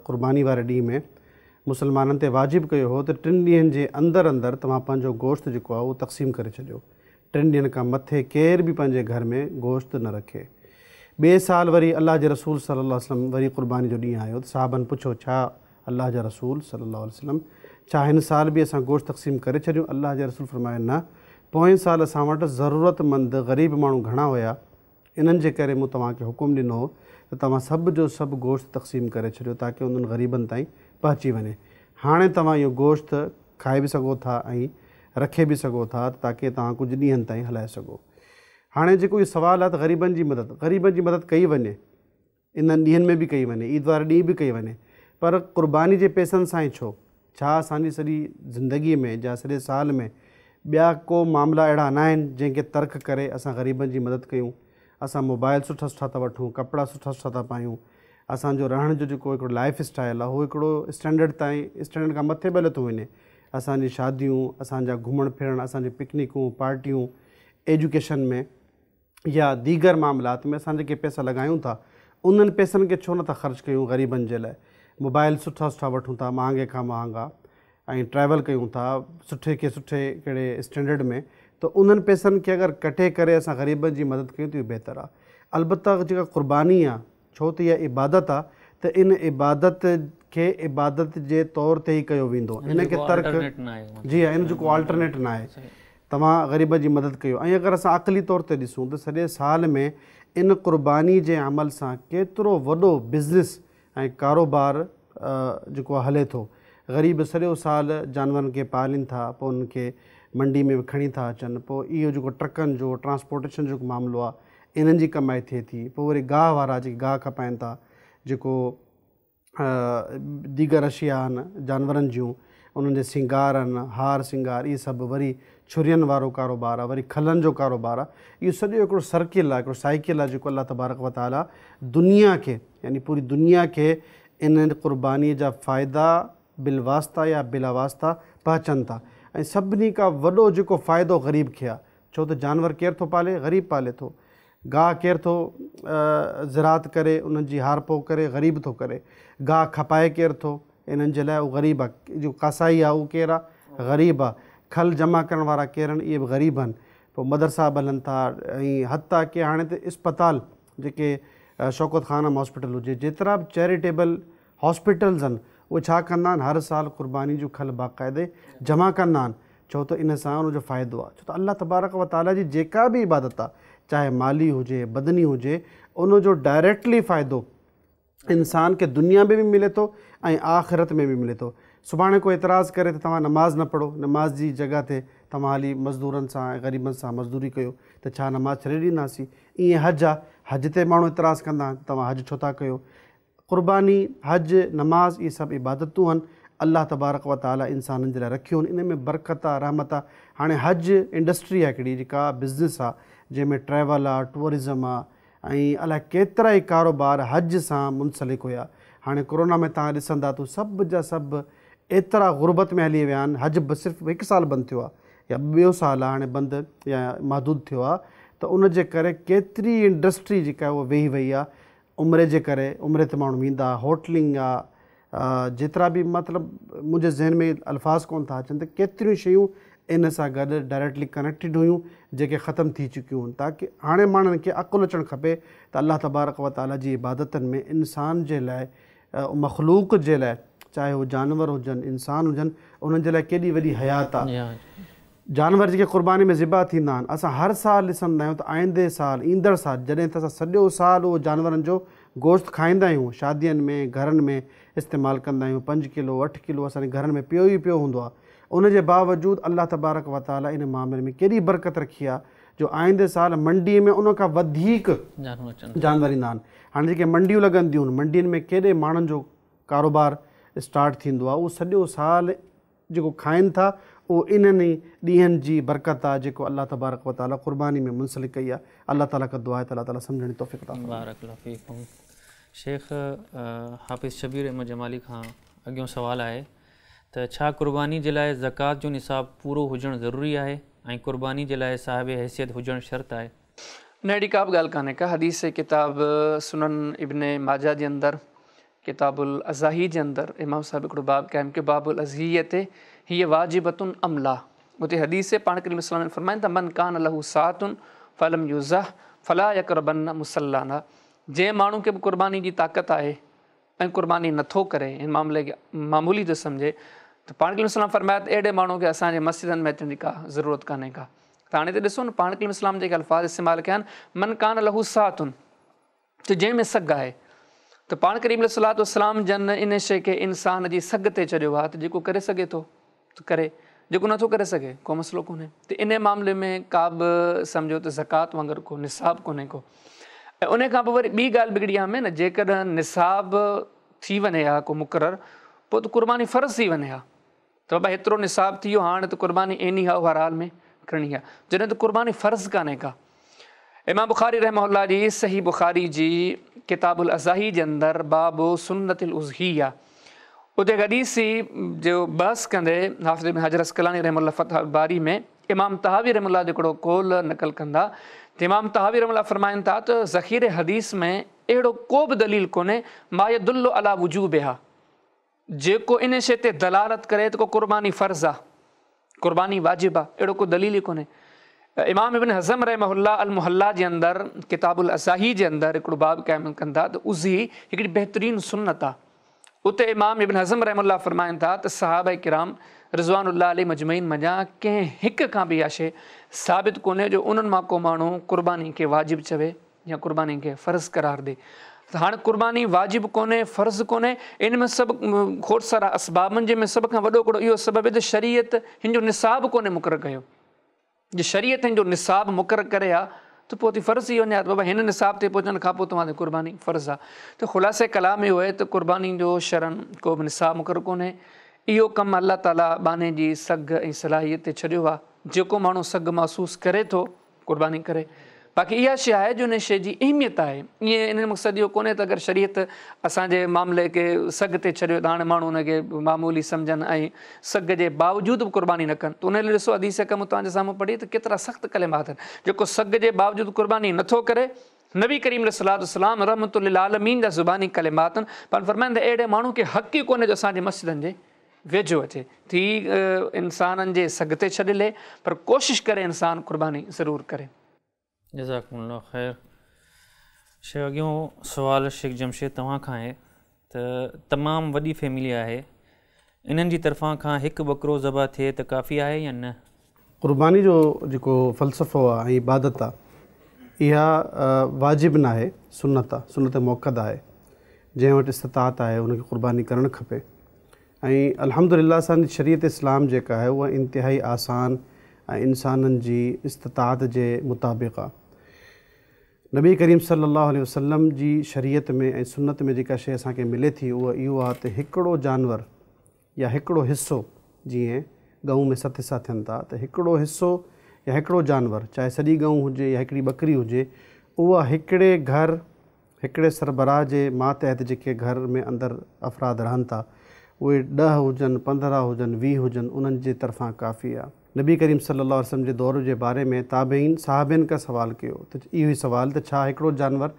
قرباني واري ڏينهن ۾ مسلمانن تي واجب ڪيو هو ته ٽن ڏينهن جي اندر اندر توهان پنهنجو گوشت جيڪو آهي اهو تقسيم ڪري ڇڏيو. ٽن ڏينهن کان مٿي ڪير به پنهنجي گهر ۾ گوشت نه رکي. ٻئي سال وري الله جي رسول صلي الله عليه وسلم وري قرباني جو ڏينهن آيو ته صحابن پڇيو ڇا الله جا رسول صلي الله عليه وسلم ڇا هن سال به اسان گوشت تقسيم ڪري ڇڏيون؟ الله جي رسول فرمايو نه پوئين سال اسان وٽ ضرورتمند غريب ماڻهو گهڻا هيا انهن جي ڪري مون توهان کي حڪم ڏنو هو ته توهان سڀ جو سڀ گوشت تقسيم ڪري ڇڏيو تاڪه انهن غريبن تائين پهچي وڃي. هاڻي توهان اهو گوشت کائي به سگهو ٿا ۽ رکي به سگهو ٿا تاڪه توهان ڪجهه ڏينهن تائين هلائي سگهو. هاڻي جيڪو اهو سوال آهي ته غريبن جي مدد، غريبن جي مدد ڪئي وڃي. انهن ڏينهن ۾ به ڪئي وڃي، عيد واري ڏينهن به ڪئي وڃي، پر قرباني جي پئسن سان ئي ڇو؟ ڇا اسان جي سڄي زندگي ۾ يا سڄي سال ۾ ٻيا ڪو معاملا اهڙا ناهن جنهن کي ترڪ ڪري اسان غريبن جي مدد ڪيون؟ اسان موبائل سٺا سٺا ٿا وٺون، ڪپڙا سٺا سٺا ٿا پايون، اسان جو رهڻ جو جيڪو هڪڙو لائف اسٽائل آهي اهو هڪڙو اسٽينڊرڊ تائين اسٽينڊرڊ کان مٿي به هليو ٿو وڃي. اسان جي شاديون، اسان جا گهمڻ ڦرڻ، اسان جون پڪنڪون، پارٽيون، ايجوڪيشن ۾. يا ديگر معاملات ۾ اسان جيڪي پئسا لڳايون ٿا انهن پئسن کي ڇو نٿا خرچ ڪيون غريبن جي لاء موبائل سٺا سٺا وٺون ٿا مهانگي کان مهانگا ۽ ٽريول ڪيون ٿا سٺي کي سٺي ڪهڙي اسٽينڊرڊ ۾ ته انهن پئسن کي اگر ڪٽي ڪري اسان غريبن جي مدد ڪيون ته اهو بهتر آهي البته جيڪا قرباني آهي ڇو ته اها عبادت آهي ته ان عبادت کي عبادت جي طور تي ئي ڪيو ويندو ان کي ترڪ جي ها ان جو ڪو آلٽرنيٽ ناهي توهان غريبن جي مدد ڪيو ۽ اگر اسان عقلي طور تي ڏسون ته سڄي سال ۾ ان قرباني جي عمل سان ڪيترو وڏو بزنس ۽ ڪاروبار جيڪو آهي هلي ٿو. غريب سڄو سال جانورن کي پالين ٿا پوء انهن کي منڊي ۾ کڻي ٿا اچن پوء اهو جيڪو ٽرڪن جو ٽرانسپورٽيشن جو جيڪو معاملو آهي انهن جي ڪمائي ٿئي ٿي پوء وري گاهه وارا جيڪي گاهه کپائين ٿا جيڪو ديگر اشياء آهن جانورن جون انهن جي سينگار آهن هار سينگار اهي سڀ وري ڇرين وارو ڪاروبار آهي وري کلن جو ڪاروبار آهي اهو سڄو هڪڙو سرڪل آهي هڪڙو سائيڪل آهي جيڪو الله تبارڪ وتعاليٰ دنيا کي يعني پوري دنيا کي ان قرباني جا فائدا بالواسطه يا بلا واسطه پهچن ٿا ۽ سڀني کان وڏو جيڪو فائدو غريب کي آهي ڇو ته جانور ڪير ٿو پالي؟ غريب پالي ٿو. گاهه ڪير ٿو زراعت ڪري، انهن جي هارپو ڪري؟ غريب ٿو ڪري. گاهه کپائي ڪير ٿو؟ انهن جي لاء اهو غريب آ. جيڪو ڪاسائي آ اهو ڪير آ؟ غريب آ. کل جمع ڪرڻ وارا ڪير آهن؟ اهي به غريب آهن. پوء مدرسا به هلن ٿا ۽ حتيٰ ڪي هاڻي ته اسپتال جيڪي شوڪت خانم هاسپيٽل هجي جيترا به چيريٽيبل هاسپيٽلز آهن اهي ڇا ڪندا آهن هر سال قرباني جون کل باقاعدي جمع ڪندا آهن ڇو ته ان سان ان جو فائدو آهي ڇو ته الله تبارڪ و تعالي جي جيڪا به عبادت آهي چاهي مالي هجي بدني هجي ان جو ڊائريڪٽلي فائدو انسان کي دنيا ۾ به ملي ٿو ۽ آخرت ۾ به ملي ٿو سڀاڻي ڪو اعتراض ڪري ته توهان نماز نه پڙهو نماز جي جڳهه تي توهان هلي مزدورن سان ۽ غريبن سان مزدوري ڪيو ته ڇا نماز ڇڏي ڏينداسين ائين حج آهي حج تي ماڻهو اعتراض ڪندا آهن توهان حج ڇو ٿا ڪيو قرباني، حج، نماز اهي سڀ عبادتون آهن، الله تبارڪ و تعالي انسانن جي لاء رکيون آهن، انهن ۾ برڪت آ، رحمت آ، هاڻي حج انڊسٽري آ هڪڙي جيڪا بزنس آ، جنهن ۾ ٽريول آ، ٽوئرزم آ ۽ الائي ڪيترا ئي ڪاروبار حج سان منسلڪ هيا، هاڻي ڪورونا ۾ توهان ڏسندا ته سڀ جا سڀ ايترا غربت ۾ هلي ويا آهن، حج به صرف هڪ سال بند ٿيو آ يا ٻيو سال آ هاڻي بند يا محدود ٿيو آ ته ان جي ڪري ڪيتري انڊسٽري جيڪا آهي اها ويهي وئي آ، عمري جي ڪري عمري تي ماڻهو ويندا هوٽلنگ آ جيترا به مطلب منهنجي ذهن ۾ الفاظ ڪون ٿا اچن ته ڪيتريون شيون ان سان گڏ ڊائريڪٽلي ڪنيڪٽيڊ هيون جيڪي ختم ٿي چڪيون آهن تاڪه هاڻي ماڻهن کي عقل اچڻ کپي ته الله تبارڪ و تعالي جي عبادتن ۾ انسان جي لاء مخلوق جي لاء چاهي هو جانور هجن انسان هجن انهن جي لاء ڪيڏي وڏي حيات آ. جانور جيڪي قرباني ۾ ذبح ٿيندا آهن، اسان هر سال ڏسندا آهيون ته آئيندي سال، ايندڙ سال، جڏهن ته اسان سڄو سال اهو جانورن جو گوشت کائيندا آهيون، شادين ۾، گهرن ۾ استعمال ڪندا آهيون، پنج ڪلو، اٺ ڪلو اسان جي گهرن ۾ پيو ئي پيو هوندو آهي، ان جي باوجود الله تبارڪ و تعالي ان معاملي ۾ ڪيڏي برڪت رکي آهي جو آئيندي سال منڊي ۾ ان کان وڌيڪ جانور ايندا آهن. هاڻي جيڪي منڊيون لڳنديون آهن، منڊين ۾ ڪيڏي ماڻهن جو ڪاروبار اسٽارٽ ٿيندو آهي، اهو سڄو سال جيڪو کائن ٿا اهو انهن ئي ڏينهن جي برڪت آهي جيڪو الله تبارڪ و تعالي قرباني ۾ منسلڪ ڪئي آهي الله تعالي کان دعا آهي ته الله تعالي سمجهڻ جي توفيق عطا فرمائي. بارڪ الله فيڪم شيخ حافظ شبير احمد جمالي کان اڳيون سوال آهي ته ڇا قرباني جي لاء زڪوات جو نصاب پورو هجڻ ضروري آهي ۽ قرباني جي لاء صاحب حيثيت هجڻ شرط آهي؟ نه اهڙي ڪا به ڳالهه ڪانهي ڪا حديث ڪتاب سنن ابن ماجه جي اندر ڪتاب الاضاحي جي اندر امام صاحب هڪڙو باب قائم ڪيو باب الاضحية هي واجبة ام لا اتي حديث پاڻ ڪريم صلي الله عليه وسلم فرمائن ٿا من ڪان له سعة فلم يضح فلا يقربن مصلانا جنهن ماڻهو کي به قرباني جي طاقت آهي ۽ قرباني نٿو ڪري هن معاملي کي معمولي ٿو سمجهي ته پاڻ ڪريم صلي الله عليه وسلم فرمايا ته اهڙي ماڻهو کي اسان جي مسجدن ۾ اچڻ جي ڪا ضرورت ڪانهي ڪا ته هاڻي ته ڏسو نه پاڻ ڪريم صلي الله عليه وسلم جيڪي الفاظ استعمال ڪيا آهن من ڪان له سعة ته جنهن ۾ سگهه آهي ته پاڻ ڪريم عليه الصلوة والسلام جن ان شيء کي انسان جي سگهه تي ڇڏيو آهي ته جيڪو ڪري سگهي ٿو ته ڪري جيڪو نٿو ڪري سگهي ڪو مسئلو ڪونهي ته ان معاملي ۾ ڪا به سمجهو ته زڪوات وانگر ڪو نصاب ڪونهي ڪو ۽ ان کان پوء وري ٻي ڳالهه به هڪڙي اهم آهي نه جيڪڏهن نصاب ٿي وڃي ها ڪو مقرر پوء ته قرباني فرض ٿي وڃي ها ته بابا هيترو نصاب ٿي ويو هاڻ ته قرباني ايني هائو هر حال ۾ ڪرڻي آهي جڏهن ته قرباني فرض ڪانهي ڪا. امام بخاري رحمه الله جي صحيح بخاري جي ڪتاب الاضاحي جي اندر باب سنت الاضحيه اتي هڪ حديث جو بحث ڪندي حافظ ابن حجر عسقلاني رحمه الله فتح الباري ۾ امام طحاوي رحمه الله جو هڪڙو قول نقل ڪن ٿا ته امام طحاوي رحمه الله فرمائن ٿا ته ذخيره حديث ۾ اهڙو ڪو به دليل ڪونهي ما يدل علي وجوبها جيڪو ان شيء تي دلالت ڪري ته ڪو قرباني فرض آ، قرباني واجب آ، اهڙو ڪو دليل ئي ڪونهي. امام ابن حزم رحمه الله المحليٰ جي اندر ڪتاب الاضاحي جي اندر هڪڙو باب قائم ڪن ٿا ته اضحي هڪڙي بهترين سنت آ. اتي امام ابن حزم رحمه الله فرمائن ٿا ته صحابه ڪرام رضوان الله عليهم اجمعين منجهان ڪنهن هڪ کان به اها شيء ثابت ڪونهي جو انهن مان ڪو ماڻهو قرباني کي واجب چوي. يا قرباني کي فرض قرار ڏي ته هاڻ قرباني واجب ڪونهي فرض ڪونهي ان ۾ سڀ کوڙ سارا اسباب آهن جنهن ۾ سڀ کان وڏو هڪڙو اهو سبب آهي ته شريعت هن جو نصاب ڪونهي مقرر ڪيو جي شريعت هن جو نصاب مقرر ڪري ها ته پوء ته فرض ٿي وڃي ها ته بابا هن نصاب تي پهچڻ کان پوء توهان تي قرباني فرض آهي ته خلاصه ڪلام اهو آهي ته قرباني جو شرعاً ڪو به نصاب مقرر ڪونهي اهو ڪم الله تعالي ٻانهي جي سگهه ۽ صلاحيت تي ڇڏيو آهي جيڪو ماڻهو سگهه محسوس ڪري ٿو قرباني ڪري. باقي اها شيء آهي جو ان شيء جي اهميت آهي. ائين ان جو مقصد اهو ڪونهي ته اگر شريعت اسان جي معاملي کي سگهه تي ڇڏيو ته هاڻي ماڻهو ان کي معمولي سمجهن ۽ سگهه جي باوجود به قرباني نه ڪن ته ان لاء ڏسو حديث اڪم توهان جي سامهون پڙهي ته ڪيترا سخت ڪلمات آهن جيڪو سگهه جي باوجود قرباني نه ٿو ڪري نبي ڪريم عليه الصلوة والسلام رحمت للعالمين جا زباني ڪلمات آهن پاڻ فرمائن ته اهڙي ماڻهو کي حق ئي ڪونهي جو اسان جي مسجدن جي ويجهو اچي ٿي انسانن جي سگهه تي ڇڏيل آهي پر ڪوشش ڪري انسان قرباني ضرور ڪري. جزاڪم الله خير شيخ اڳيون سوال شيخ جمشيد توهان کان آهي ته تمام وڏي فيملي آهي انهن جي طرفان کان هڪ ٻڪرو ذبح ٿئي ته ڪافي آهي يا نه؟ قرباني جو جيڪو فلسفو آهي ۽ عبادت آهي اها واجب ناهي سنت آهي سنت مؤڪده آهي جنهن وٽ استطاعت آهي ان کي قرباني ڪرڻ کپي ۽ الحمد لله اسان جي شريعت اسلام جيڪا آهي اها انتهائي آسان ۽ انسانن جي استطاعت جي مطابق آهي. نبي ڪريم صلي الله عليه وسلم جي شريعت ۾ ۽ سنت ۾ جيڪا شيء اسان کي ملي ٿي اها اهو آهي ته هڪڙو جانور يا هڪڙو حصو جيئن ڳئون ۾ ست حصا ٿين ٿا ته هڪڙو حصو يا هڪڙو جانور چاهي سڄي ڳئون هجي يا هڪڙي ٻڪري هجي اها هڪڙي گهر هڪڙي سربراهه جي ماتحت جيڪي گهر ۾ اندر افراد رهن ٿا، اهي ڏهه هجن، 15 هجن، 20 هجن، انهن جي طرفان ڪافي آ. نبي ڪريم صلي الله عليه وسلم جي دور جي باري ۾ تابعين صحابين کان سوال ڪيو ته اهو ئي سوال ته ڇا هڪڙو جانور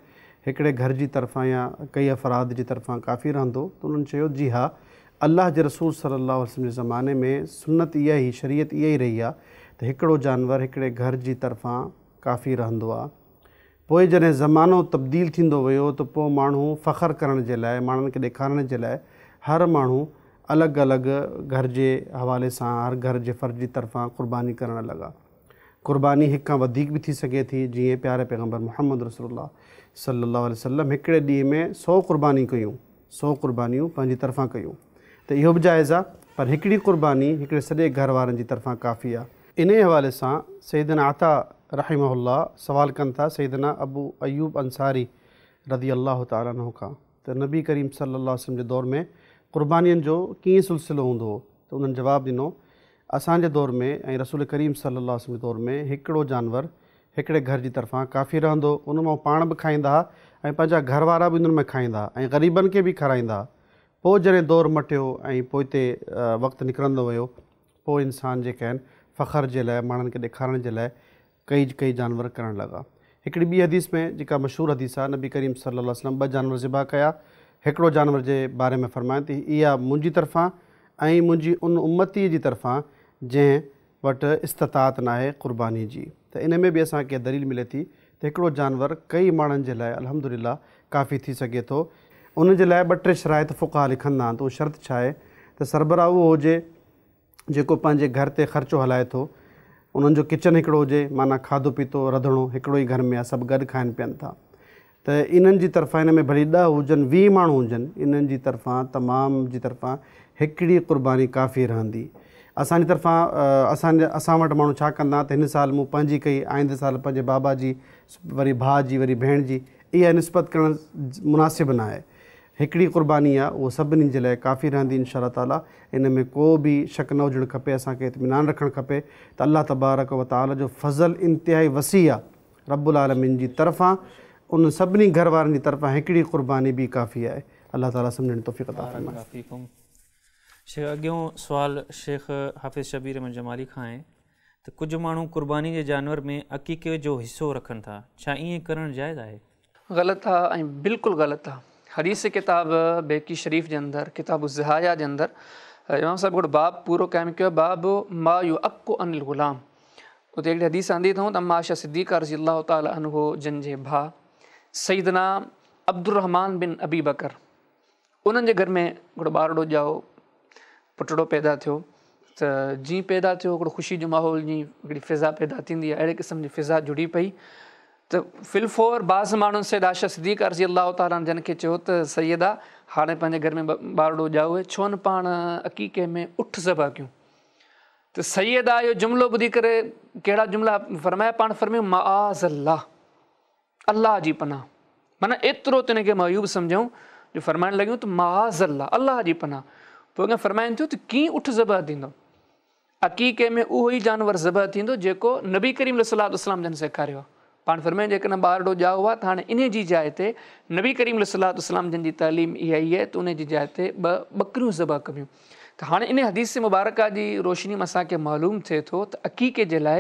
هڪڙي گهر جي طرفان يا ڪئي افراد جي طرفان ڪافي رهندو ته انهن چيو جي ها الله جي رسول صلي الله عليه وسلم جي زماني ۾ سنت اها ئي شريعت اها ئي رهي آ ته هڪڙو جانور هڪڙي گهر جي طرفان ڪافي رهندو آ. پوء جڏهن زمانو تبديل ٿيندو ويو ته پوء ماڻهو فخر ڪرڻ جي لاء، ماڻهن کي ڏيکارڻ جي لاء هر ماڻهو الڳ الڳ گهر جي حوالي سان هر گهر جي فرد جي طرفان قرباني ڪرڻ لڳا. قرباني هڪ کان وڌيڪ به ٿي سگهي ٿي جيئن پياري پيغمبر محمد رسول الله صلي الله عليه وسلم هڪڙي ڏينهن ۾ سو قرباني ڪيون، سو قربانيون پنهنجي طرفان ڪيون ته اهو به جائز آ پر هڪڙي قرباني هڪڙي سڄي گهر وارن جي طرفان ڪافي آ. انهيء حوالي سان سيدنا عطاء رحمه الله سوال ڪن ٿا سيدنا ابو ايوب انصاري رضي الله تعالٰي عنه کان ته نبي ڪريم صلي الله عليه وسلم جي دور ۾ قربانين جو ڪيئن سلسلو هوندو هو ته انهن جواب ڏنو اسان جي دور ۾ ۽ رسول ڪريم صلي الله عليه وسلم جي دور ۾ هڪڙو جانور هڪڙي گهر جي طرفان ڪافي رهندو ان مان پاڻ به کائيندا ها ۽ پنهنجا گهر وارا به انهن مان کائيندا ها ۽ غريبن کي به کارائيندا ها پوء جڏهن دور مٽيو ۽ پوئتي وقت نڪرندو ويو پوء انسان جيڪي آهن فخر جي لاء ماڻهن کي ڏيکارڻ جي لاء ڪئي ڪئي جانور ڪرڻ لڳا. هڪڙي ٻي حديث ۾ جيڪا مشهور حديث آهي نبي ڪريم صلي الله عليه وسلم ٻه جانور ذبح ڪيا هڪڙو جانور جي باري ۾ فرمايو ته اها منهنجي طرفان ۽ منهنجي ان امتيء جي طرفان جنهن وٽ استطاعت ناهي قرباني جي ته ان ۾ به اسان کي دليل ملي ٿي ته هڪڙو جانور ڪئي ماڻهن جي لاء الحمدلله ڪافي ٿي سگهي ٿو. ان جي لاء ٻه ٽي شرائط فقها لکندا آهن ته اهو شرط ڇا آهي ته سربراهه اهو هجي جيڪو پنهنجي گهر تي خرچو هلائي ٿو، انهن جو ڪچن هڪڙو هجي معنيٰ کاڌو پيتو رڌڻو هڪڙو ئي گهر ۾ آهي سڀ گڏ کائن پين ٿا ته انهن جي طرفان ان ۾ ڀلي ڏهه هجن 20 ماڻهو هجن انهن جي طرفان تمام جي طرفان هڪڙي قرباني ڪافي رهندي. اسان جي طرفان اسان اسان وٽ ماڻهو ڇا ڪندا ته هن سال مون پنهنجي ڪئي آئيندي سال پنهنجي بابا جي وري ڀاء جي وري ڀيڻ جي. اها نسبت ڪرڻ مناسب ناهي. هڪڙي قرباني آ اهو سڀني جي لاء ڪافي رهندي انشاء الله تعالي ان ۾ ڪو به شڪ نه هجڻ کپي اسان کي اطمينان رکڻ کپي ته الله تبارڪ و تعالي جو فضل انتهائي وسيع آ رب العالمين جي طرفان انهن سڀني گهر وارن جي طرفان هڪڙي قرباني به ڪافي آهي الله تعالي سمجهڻ جي توفيق عطا بارڪ فرمائي. الله فيڪم شيخ اڳيون سوال شيخ حافظ شبير احمد جمالي کان آهي ته ڪجهه ماڻهو قرباني جي جانور ۾ عقيقي جو حصو رکن ٿا، ڇا ائين ڪرڻ جائز آهي؟ غلط آ ۽ بلڪل غلط آ. حديث ڪتاب بيهقي شريف جي اندر ڪتاب الضحايا جي اندر امام صاحب هڪڙو باب پورو قائم ڪيو آهي باب ما يعق عن الغلام اتي هڪڙي حديث آندي اٿئون ته اما عائشه صديقه رضي الله تعالٰي عنه جن جي ڀاء سيدنا عبدالرحمان بن ابي بڪر انهن جي گهر ۾ هڪڙو ٻارڙو ڄائو، پٽڙو پيدا ٿيو ته جيئن پيدا ٿيو هڪڙو خوشي جو ماحول جيئن هڪڙي فضا پيدا ٿيندي آهي اهڙي قسم جي فضا جڙي پئي ته في الفور بعض ماڻهن سيده عائشه صديقه رضي الله تعالٰي عنها جن کي چيو ته سيده هاڻي پنهنجي گهر ۾ ٻارڙو ڄائو آهي ڇو نه پاڻ عقيقي ۾ اٺ ذبح ڪيون ته سيده اهو جملو ٻڌي ڪري ڪهڙا جملا فرمايا پاڻ فرمايو معاذ الله الله جي پناهه معنيٰ ايترو ته ان کي معيوب سمجهيائون جو فرمائڻ لڳيون ته معاذ الله الله جي پناهه پوء اڳيان فرمائن ٿيون ته ڪيئن اٺ ذبح ٿيندو؟ عقيقي ۾ اهو ئي جانور ذبح ٿيندو جيڪو نبي ڪريم عليه الصلوة والسلام جن سيکاريو آهي. پاڻ فرمايائون جيڪڏهن ٻارڙو ڄائو آهي ته هاڻي انهي جي جاء تي نبي ڪريم عليه الصلوة والسلام جن جي تعليم اها ئي آهي ته انهي جي جاء تي ٻه ٻڪريون ذبح ڪبيون. ته هاڻي انهي حديث مبارڪه جي روشني ۾ اسان کي معلوم ٿئي ٿو ته عقيقي جي لاء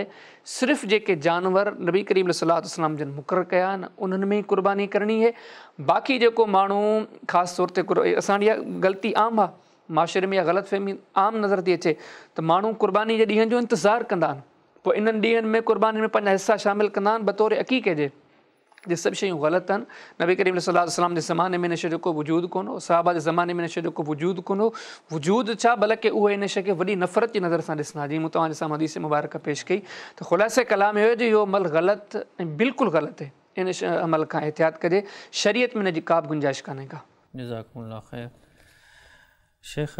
صرف جيڪي جانور نبي ڪريم عليه الصلوة والسلام جن مقرر ڪيا آهن انهن ۾ ئي قرباني ڪرڻي اهي باقي جيڪو ماڻهو خاص طور تي اسان ڏي اها غلطي عام آهي معاشري ۾ اها غلط فهمي عام نظر ٿي اچي ته ماڻهو قرباني جي ڏينهن جو انتظار ڪندا آهن پوء انهن ڏينهن ۾ قرباني ۾ پنهنجا حصا شامل ڪندا آهن بطور عقيقي جي جي سڀ شيون غلط آهن. نبي ڪريم عليه الصلوة والسلام جي زماني ۾ ان شيء جو ڪو وجود ڪونه هو، صحابه جي زماني ۾ ان شيء جو ڪو وجود ڪونه هو، وجود ڇا بلڪه اهي ان شيء کي وڏي نفرت جي نظر سان ڏسندا جيئن مون توهان جي سامهون حديث مبارڪه پيش ڪئي ته خلاصه ڪلام اهو آهي جو اهو عمل غلط ۽ بلڪل غلط آهي ان عمل کان احتياط ڪجي شريعت ۾ ان جي ڪا به گنجائش ڪانهي ڪا. جزاڪم الله خير. شيخ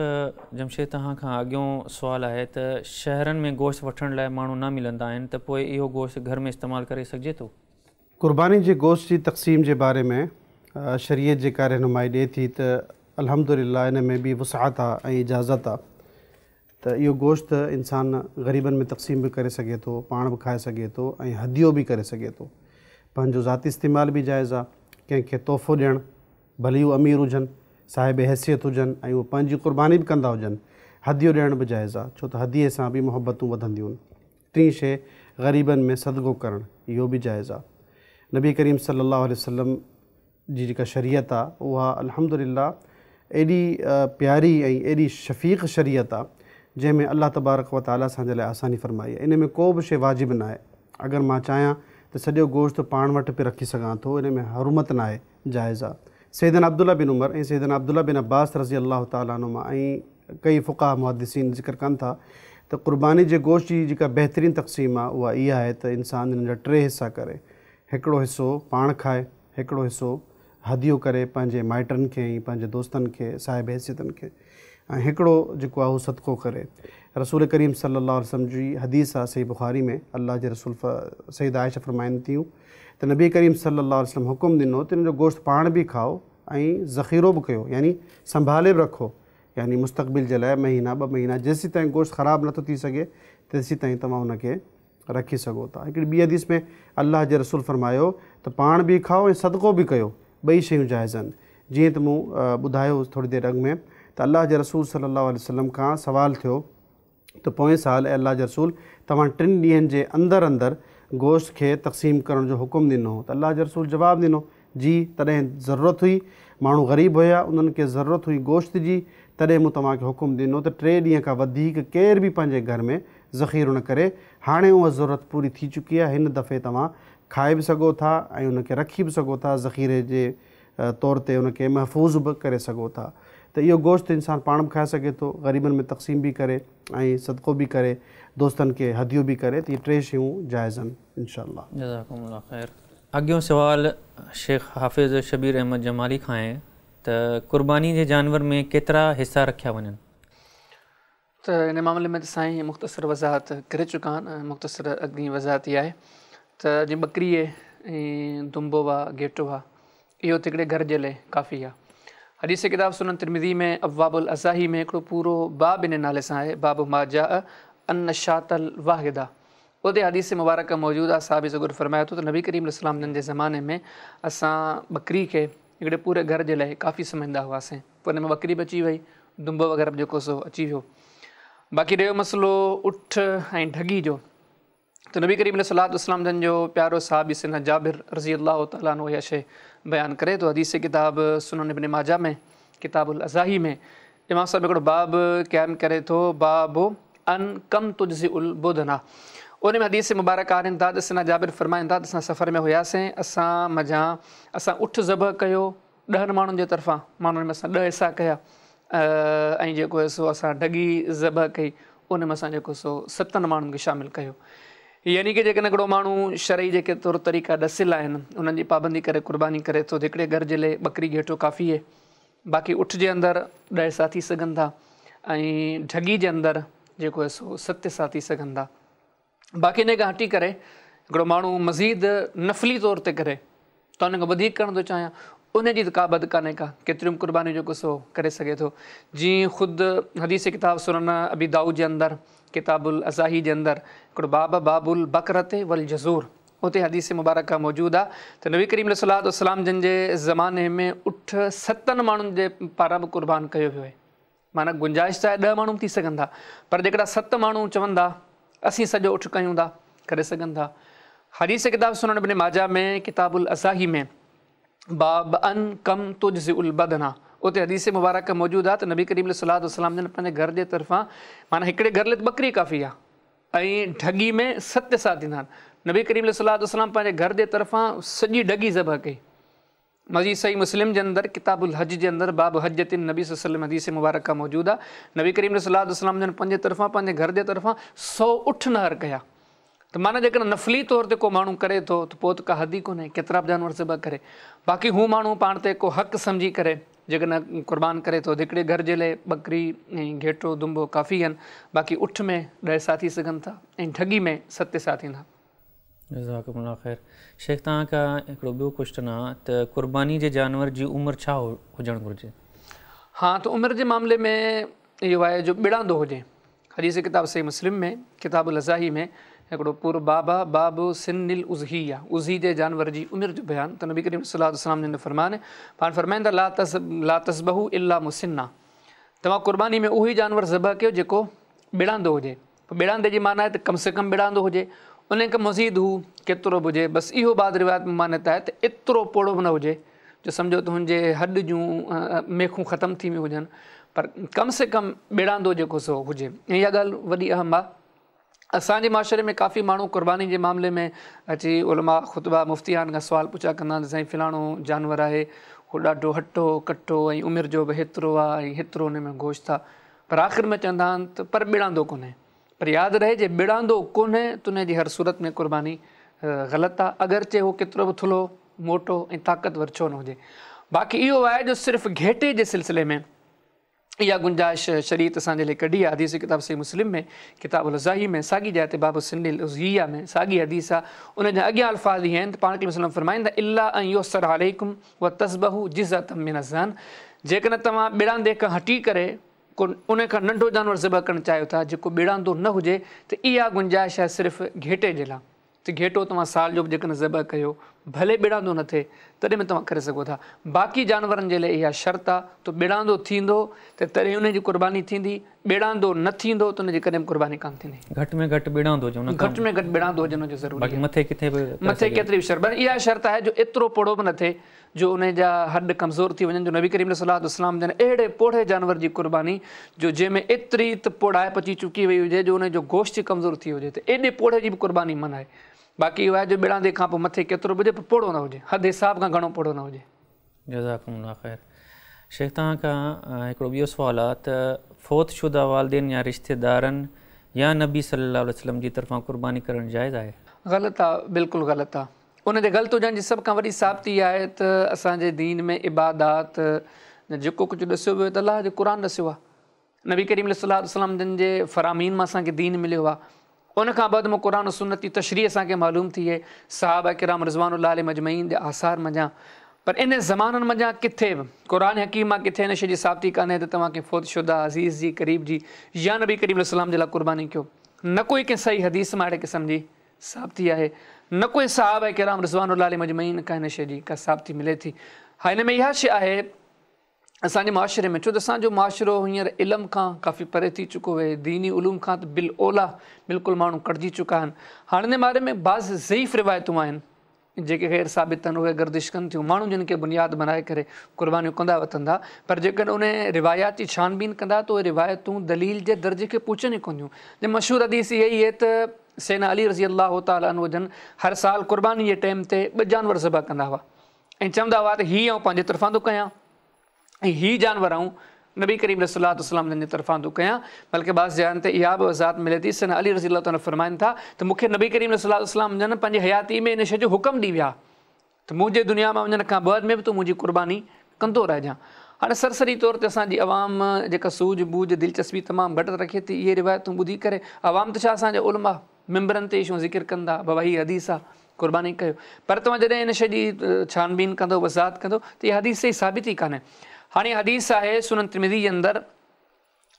جمشيد توهان کان اڳيون سوال آهي ته شهرن ۾ گوشت وٺڻ لاء ماڻهو نه ملندا آهن ته پوء اهو گوشت گهر ۾ استعمال ڪري سگهجي ٿو؟ قرباني جي گوشت جي تقسيم جي باري ۾ شريعت جيڪا رهنمائي ڏئي ٿي ته الحمدلله ان ۾ به وسعت آ ۽ اجازت آ ته اهو گوشت انسان غريبن ۾ تقسيم به ڪري سگهي ٿو، پاڻ به کائي سگهي ٿو ۽ هديو به ڪري سگهي ٿو. پنهنجو ذاتي استعمال به جائز آ، ڪنهن کي تحفو ڏيڻ ڀلي هو امير هجن، صاحب حيثيت هجن ۽ اهي پنهنجي قرباني به ڪندا هجن، هديو ڏيڻ به جائز آ، ڇو ته هديي سان به محبتون وڌنديون. ٽين شيء غريبن ۾ صدقو ڪرڻ، اهو به جائز آ. نبي ڪريم صلي الله عليه وسلم جي جيڪا شريعت آ، اها الحمد لله ايڏي پياري ۽ ايڏي شفيق شريعت آ، جنهن ۾ الله تبارڪ و تعاليٰ اسان جي لاء آساني فرمائي آ. ان ۾ ڪو به شيء واجب ناهي. اگر مان چاهيان ته سڄو گوشت پاڻ وٽ به رکي سگهان ٿو، ان ۾ حرمت ناهي. جائز آ. سيدنا عبدالله بن عمر ۽ سيدنا عبدالله بن عباس رضي الله تعالٰي عنهما ۽ ڪئي فقهاء محدثين ذڪر ڪن ٿا ته قرباني جي گوشت جي جيڪا بهترين تقسيم آ اها اها آهي ته انسان ان جا ٽي حصا ڪري هڪڙو حصو پاڻ کائي هڪڙو حصو هديو ڪري پنهنجي مائٽن کي ۽ پنهنجي دوستن کي صاحب حيثيتن کي ۽ هڪڙو جيڪو آهي اهو صدقو ڪري. رسول ڪريم صلي الله عليه وسلم جي حديث آهي صحيح بخاري ۾ الله جي رسول سيده عائشه فرمائن ٿيون ته نبي ڪريم صلي الله عليه وسلم حڪم ڏنو ته ان جو گوشت پاڻ به کائو ۽ ذخيرو به ڪيو يعني سنڀالي به رکو يعني مستقبل جي لاء مهينا ٻه مهينا جيسيتائين گوشت خراب نٿو ٿي سگهي تيسيتائين توهان ان کي رکي سگهو ٿا. هڪڙي ٻي حديث ۾ الله جي رسول فرمايو ته پاڻ به کائو ۽ صدقو به ڪيو، ٻئي شيون جائز آهن. جيئن ته مون ٻڌايو ٿوري دير اڳ ۾ ته الله جي رسول صلي الله عليه وسلم کان سوال ٿيو ته پوئين سال اي الله جي رسول توهان ٽن ڏينهن جي اندر اندر گوشت کي تقسيم ڪرڻ جو حڪم ڏنو هو ته الله جي رسول جواب ڏنو جي تڏهن ضرورت هئي، ماڻهو غريب هيا، انهن کي ضرورت هئي گوشت جي، تڏهن مون توهان کي حڪم ڏنو ته ٽي ڏينهن کان وڌيڪ ڪير به پنهنجي گهر ۾ ذخيرو نه ڪري، هاڻي اها ضرورت پوري ٿي چڪي آهي، هن دفعي توهان کائي به سگهو ٿا ۽ ان کي رکي به سگهو ٿا، ذخيري جي طور تي ان کي محفوظ به ڪري سگهو ٿا ته اهو گوشت انسان پاڻ به کائي سگهي ٿو، غريبن ۾ تقسيم به ڪري ۽ صدقو به ڪري، دوستن کي هديو به ڪري ته اهي ٽي شيون جائز آهن انشاء الله. جزاڪم الله خير. اڳيون سوال شيخ حافظ شبير احمد جمالي کان آهي ته قرباني جي جانور ۾ ڪيترا حصا رکيا وڃن؟ ته ان معاملي ۾ ته سائين مختصر وضاحت ڪري چڪا آهن ۽ مختصر اڳين وضاحت اها آهي ته جيئن ٻڪري ۽ دنبو آ گهيٽو آ اهو ته هڪڙي گهر جي لئه ڪافي آهي. حديث ڪتاب سنن ترمذي ۾ ابواب الاضاحي ۾ هڪڙو پورو باب ان نالي سان آهي، باب ما جاء ان الشاة الواحده اتي حديث مبارڪه موجود آهي، صحابي سڳورو فرمائي ٿو ته نبي ڪريم عليه السلام جن جي زماني ۾ اسان ٻڪري کي هڪڙي پوري گهر جي لئه ڪافي سمجهندا هئاسين، پوء ان ۾ ٻڪري به اچي وئي، دنبو وغيره به جيڪو سو اچي ويو. باقي رهيو مسئلو اٺ ۽ ڍڳي جو ته نبي ڪريم عليه الصلوة والسلام جن جو پيارو صحابي سيدنا جابر رضي الله تعالٰي عنه اها شيء بيان ڪري ٿو حديث ڪتاب سنن ابن ماجه ۾ ڪتاب الاضاحي ۾ امام صاحب هڪڙو باب قائم ڪري ٿو باب عن ڪم تجزئ البدنة ان ۾ حديث مبارڪ آڻين ٿا ته سيدنا جابر فرمائن ٿا ته اسان سفر ۾ هياسين اسان منجهان اسان اٺ ذبح ڪيو ڏهن ماڻهن جي طرفان ماڻهن ۾ اسان ڏهه حصا ڪيا ۽ جيڪو آهي سو اسان ڍڳي ذبح ڪئي ان ۾ اسان جيڪو سو ستن ماڻهن کي شامل ڪيو يعني ڪه جيڪڏهن هڪڙو ماڻهو شرعي جيڪي طور طريقا ڏسيل آهن انهن جي پابندي ڪري قرباني ڪري ٿو ته هڪڙي گهر جي لاء ٻڪري گهيٽو ڪافي آهي باقي اٺ جي اندر ڏهه حصا ٿي سگهن ٿا ۽ ڍڳي جي اندر جيڪو آهي سو ست حصا ٿي سگهن ٿا. باقي انهيء کان هٽي ڪري هڪڙو ماڻهو مزيد نفلي طور تي ڪري ته ان کان وڌيڪ ڪرڻ ٿو چاهيان ان جي ته ڪا به حد ڪانهي ڪا ڪيتريون به قربانيون جيڪو سو ڪري سگهي ٿو جيئن خود حديث ڪتاب سنن ابي دائود جي اندر ڪتاب الاضاحي جي اندر هڪڙو باب باب البقرة والجزور اتي حديث مبارڪه موجود آهي ته نبي ڪريم عليه الصلوة والسلام جن جي زماني ۾ اٺ ستن ماڻهن جي پاران به قربان ڪيو ويو آهي معنيٰ گنجائش ته آهي ڏهه ماڻهو به ٿي سگهن ٿا پر جيڪڏهن ست ماڻهو چون ٿا اسين سڄو اٺ ڪيون ٿا ڪري سگهن ٿا. حديث ڪتاب سنن ابن ماجه ۾ ڪتاب الاضاحي ۾ باب عن ڪم تجزئ البدنة اتي حديث مبارڪه موجود آهي ته نبي ڪريم عليه الصلوة والسلام جن پنهنجي گهر جي طرفان معنيٰ هڪڙي گهر لاء ته ٻڪري ڪافي آهي ۽ ڍڳي ۾ ست حصا ٿيندا آهن نبي ڪريم عليه الصلوة والسلام پنهنجي گهر جي طرفان سڄي ڍڳي ذبح ڪئي. مزيد صحيح مسلم جي اندر ڪتاب الحج جي اندر باب حجة النبي صلي الله عليه وسلم حديث مبارڪه موجود آ نبي ڪريم عليه الصلوة والسلام جن پنهنجي طرفان پنهنجي گهر جي طرفان 108 نحر ڪيا ته معنيٰ جيڪڏهن نفلي طور تي ڪو ماڻهو ڪري ٿو ته پوء ته ڪا حد ئي ڪونهي ڪيترا به جانور ذبح ڪري باقي هو ماڻهو پاڻ تي ڪو حق سمجهي ڪري جيڪڏهن قربان ڪري ٿو ته هڪڙي گهر جي لاء ٻڪري ۽ گهيٽو دنبو ڪافي آهن باقي اٺ ۾ ڏهه حصا ٿي سگهن ٿا ۽ ڍڳي ۾ ست حصا ٿيندا. جزاڪم الله خير شيخ توهان کان هڪڙو ٻيو ڪوئسچن آ ته قرباني جي جانور جي عمر ڇا هجڻ گهرجي؟ ها ته عمر جي معاملي ۾ اهو آهي جو ٻڙاندو هجي حديث ڪتاب صحيح مسلم ۾ ڪتاب الاضاحي ۾ هڪڙو پورو باب آ باب سن الاضحيه اضحي جي جانور جي عمر جو بيان ته نبي ڪريم صلي الله عليه وسلم جن جو فرمان پاڻ فرمائن ٿا لا تذبحوا الا مسنا توهان قرباني ۾ اهو ئي جانور ذبح ڪيو جيڪو ٻڙاندو هجي پوء ٻڙاندي جي معنيٰ آهي ته ڪم سي ڪم ٻڙاندو هجي، انهيء کان مزيد هو ڪيترو به هجي، بس اهو بعض روايات ۾ ممانعت آهي ته ايترو پوڙهو به نه هجي جو سمجهو ته هن جي هڏ جون ميخون ختم ٿي ويون هجن، پر ڪم سي ڪم ٻڙاندو جيڪو سو هجي ۽ اها ڳالهه وڏي اهم آهي. اسان جي معاشري ۾ ڪافي ماڻهو قرباني جي معاملي ۾ اچي علماء خطباء مفتيان کان سوال پڇا ڪندا آهن ته سائين فلاڻو جانور آهي هو ڏاڍو هٽو ڪٽو ۽ عمر جو به هيترو آهي ۽ هيترو ان ۾ گوشت آهي پر آخر ۾ چوندا آهن ته پر ٻڙاندو ڪونهي. پر ياد رهي جي ٻڙاندو ڪونهي ته ان جي هر صورت ۾ قرباني غلط آ اگرچه هو ڪيترو به ٿلهو، موٽو ۽ طاقتور ڇو نه هجي. باقي اهو آهي جو صرف گهيٽي جي سلسلي ۾ اها گنجائش شريعت اسان جي لاء ڪڍي آ حديث ڪتاب صحيح مسلم ۾ ڪتاب الاضاحي ۾ ساڳي جاء تي باب سن الاضحيه ۾ ساڳي حديث آ ان جا اڳيان الفاظ هي آهن ته پاڻ ڪريم صلي الله عليه وسلم فرمائن ٿا الا ان يعسر عليڪم وتذبحوا جزعة من الضان جيڪڏهن توهان ٻڙاندي کان هٽي ڪري ڪو ان کان ننڍو جانور ذبح ڪرڻ چاهيو ٿا جيڪو ٻڙاندو نه هجي ته اها گنجائش آهي صرف گهيٽي جي لاء ته گهيٽو توهان سال جو به جيڪڏهن ذبح ڪيو ڀلي ٻڙاندو نه ٿئي تڏهن به توهان ڪري سگهو ٿا باقي جانورن جي لاء اها شرط آهي ته ٻڙاندو ٿيندو ته تڏهن ان جي قرباني ٿيندي ٻڙاندو نه ٿيندو ته ان جي ڪڏهن به قرباني ڪانه ٿيندي. گهٽ ۾ گهٽ ٻڙاندو هجي ان کان. گهٽ ۾ گهٽ ٻڙاندو هجڻ جو ضروري آهي. باقي مٿي ڪٿي به مٿي ڪيتري به شرط بس اها شرط آهي جو ايترو پوڙهو به نه ٿئي جو ان جا هڏ ڪمزور ٿي وڃن جو نبي ڪريم عليه الصلوة والسلام جن اهڙي پوڙهي جانور جي قرباني جو جنهن ۾ ايتري ته پوڙهائپ اچي چڪي وئي هجي جو ان جو گوشت ئي ڪمزور ٿي ويو هجي ته ايڏي پوڙهي جي به قرباني منع آهي باقي اهو آهي جو ٻڙاندي کان پوء مٿي ڪيترو به هجي پر پوڙهو نه هجي حد حساب کان گهڻو پوڙهو نه هجي. جزاڪم الله خير شيخ توهان کان هڪڙو ٻيو سوال آ ته فوت شده والدين يا رشتيدارن يا نبي صلي الله عليه وسلم جي طرفان قرباني ڪرڻ جائز آهي؟ غلط آ بلڪل غلط آ ان جي غلط هجڻ جي سڀ کان وڏي ثابتي اها آهي ته اسان جي دين ۾ عبادات جيڪو ڪجهه ڏسيو ويو ته الله جي قرآن ڏسيو آ نبي ڪريم عليه الصلوة والسلام جن جي فرامين مان اسان کي دين مليو آ ان کان بعد ۾ قرآن و سنت جي تشريح اسان کي معلوم ٿي آهي صحابه ڪرام رضوان الله عليهم اجمعين جي آثار منجهان. پر ان زمانن منجهان ڪٿي به قرآن حڪيم مان ڪٿي ان شيء جي ثابتي ڪانهي ته توهان ڪنهن فوت شده عزيز جي، قريب جي يا نبي ڪريم عليه السلام جي لاء قرباني ڪيو. نه ڪوئي ڪنهن صحيح حديث مان اهڙي قسم جي ثابتي آهي. نه ڪوئي صحابه ڪرام رضوان الله عليهم اجمعين کان ان شيء جي ڪا ثابتي ملي ٿي. ها ان ۾ اها شيء آهي اسان جي معاشري ۾ ڇو ته اسان جو معاشرو هينئر علم کان ڪافي پري ٿي چڪو آهي، ديني علوم کان ته بالاوليٰ بلڪل ماڻهو ڪٽجي چڪا آهن. هاڻي ان باري ۾ بعض ضعيف روايتون آهن جيڪي غير ثابت آهن اهي گردش ڪن ٿيون، ماڻهو جن کي بنياد بنائي ڪري قربانيون ڪندا وتن ٿا، پر جيڪڏهن ان روايات جي ڇان بين ڪندا ته اهي روايتون دليل جي درجي کي پهچن ئي ڪونه ٿيون. جيئن مشهور حديث اها ئي آهي ته سيدنا علي رضي الله تعالٰي عنه جن هر سال قرباني جي ٽيم تي ٻه جانور ذبح ڪندا هئا ۽ چوندا هئا ته هي آئون پنهنجي طرفان ٿو ڪيان ۽ هي جانور آئون نبي ڪريم عليه الصلوة والسلام جن جي طرفان ٿو ڪيان. بلڪه بعض جاين تي اها به وضاحت ملي ٿي، سيدنا علي رضي الله تعالٰي عنه فرمائن ٿا ته مون کي نبي ڪريم عليه الصلوة والسلام جن پنهنجي حياتي ۾ ان شيء جو حڪم ڏئي ويا ته منهنجي دنيا مان وڃڻ کان بعد ۾ به تون منهنجي قرباني ڪندو رهجان. هاڻي سرسري طور تي اسان جي عوام جيڪا سوجهه ٻوجهه دلچسپي تمام گهٽ رکي ٿي اهي روايتون ٻڌي ڪري عوام ته ڇا اسان جا علماء منبرن تي اهي شيون ذڪر ڪن ٿا بابا هي حديث آ قرباني ڪيو پر توهان جڏهن ان شيء جي ڇان بين ڪندو وضاحت ڪندو ته اها حديث صحيح ثابت ئي ڪانهي. هاڻي حديث آهي سنن ترمذي جي اندر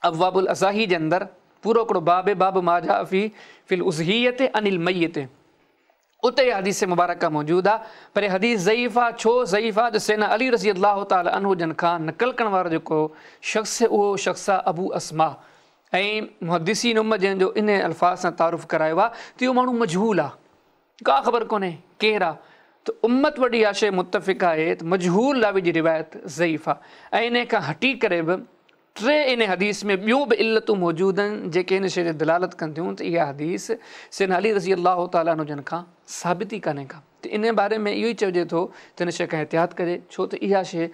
ابواب الاضاحي جي اندر پورو هڪڙو باب آهي باب ما جاء في في الاضحية عن الميت اتي اها حديث مبارڪه موجود آهي پر اها حديث ضعيف آهي ڇو ضعيف آهي جو سيدنا علي رضي الله تعالٰي عنه جن کان نقل ڪرڻ وارو جيڪو شخص اهو شخص آهي ابو اسماء ۽ محدثين امت جنهن جو انهي الفاظ سان تعارف ڪرايو آهي ته اهو ماڻهو مجهول آهي ڪا خبر ڪونهي ڪير آهي ته امت وڏي اها شيء متفق آهي ته مجهول راوي جي روايت ضعيف آهي ۽ انهي کان هٽي ڪري به ٽي انهي حديث ۾ ٻيون به علتون موجود آهن جيڪي ان شيء تي دلالت ڪن ٿيون ته اها حديث سيدنا علي رضي الله تعالٰي عنه جن کان ثابت ئي ڪانهي ڪا ته انهي باري ۾ اهو ئي چئجي ٿو ته ان شيء کان احتياط ڪجي ڇو ته اها شيء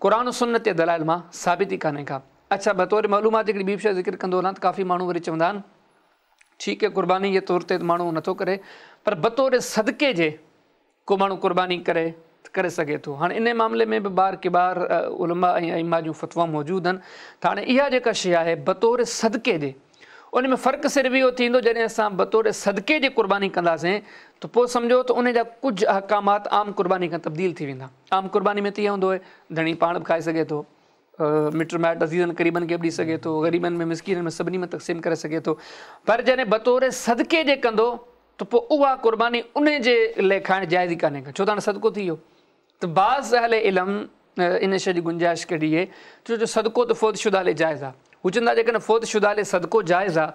قرآن و سنت جي دلائل مان ثابت ئي ڪانهي ڪا. اڇا بطور معلومات هڪڙي ٻي به شيء ذڪر ڪندو هلان ته ڪافي ماڻهو وري چوندا آهن ٺيڪ آهي قرباني جي طور تي ته ماڻهو نٿو ڪري پر بطور صدقي جي ڪو ماڻهو قرباني ڪري ته ڪري سگهي ٿو هاڻي انهي معاملي ۾ به بار ڪبار علماء ۽ ائمه جون فتوائون موجود آهن ته هاڻي اها جيڪا شيء آهي بطور صدقي جي ان ۾ فرق صرف اهو ٿيندو جڏهن اسان بطور صدقي جي قرباني ڪنداسين ته پوء سمجهو ته ان جا ڪجهه احڪامات عام قرباني کان تبديل ٿي ويندا عام قرباني ۾ ته اهو هوندو آهي ڌڻي پاڻ به کائي سگهي ٿو مٽ مائٽ عزيزن قريبن کي به ڏئي سگهي ٿو، غريبن ۾ مسڪينن ۾ سڀني ۾ تقسيم ڪري سگهي ٿو، پر جڏهن بطور صدقي جي ڪندو ته پوء اها قرباني انهي جي لئه کائڻ جائز ئي ڪانهي ڪا، ڇو ته هاڻي صدقو ٿي ويو ته بعض اهل علم ان شيء جي گنجائش ڪڍي آهي ڇو جو صدقو ته فوت شده لئه جائز آهي، هو چون ٿا جيڪڏهن فوت شده لئه صدقو جائز آهي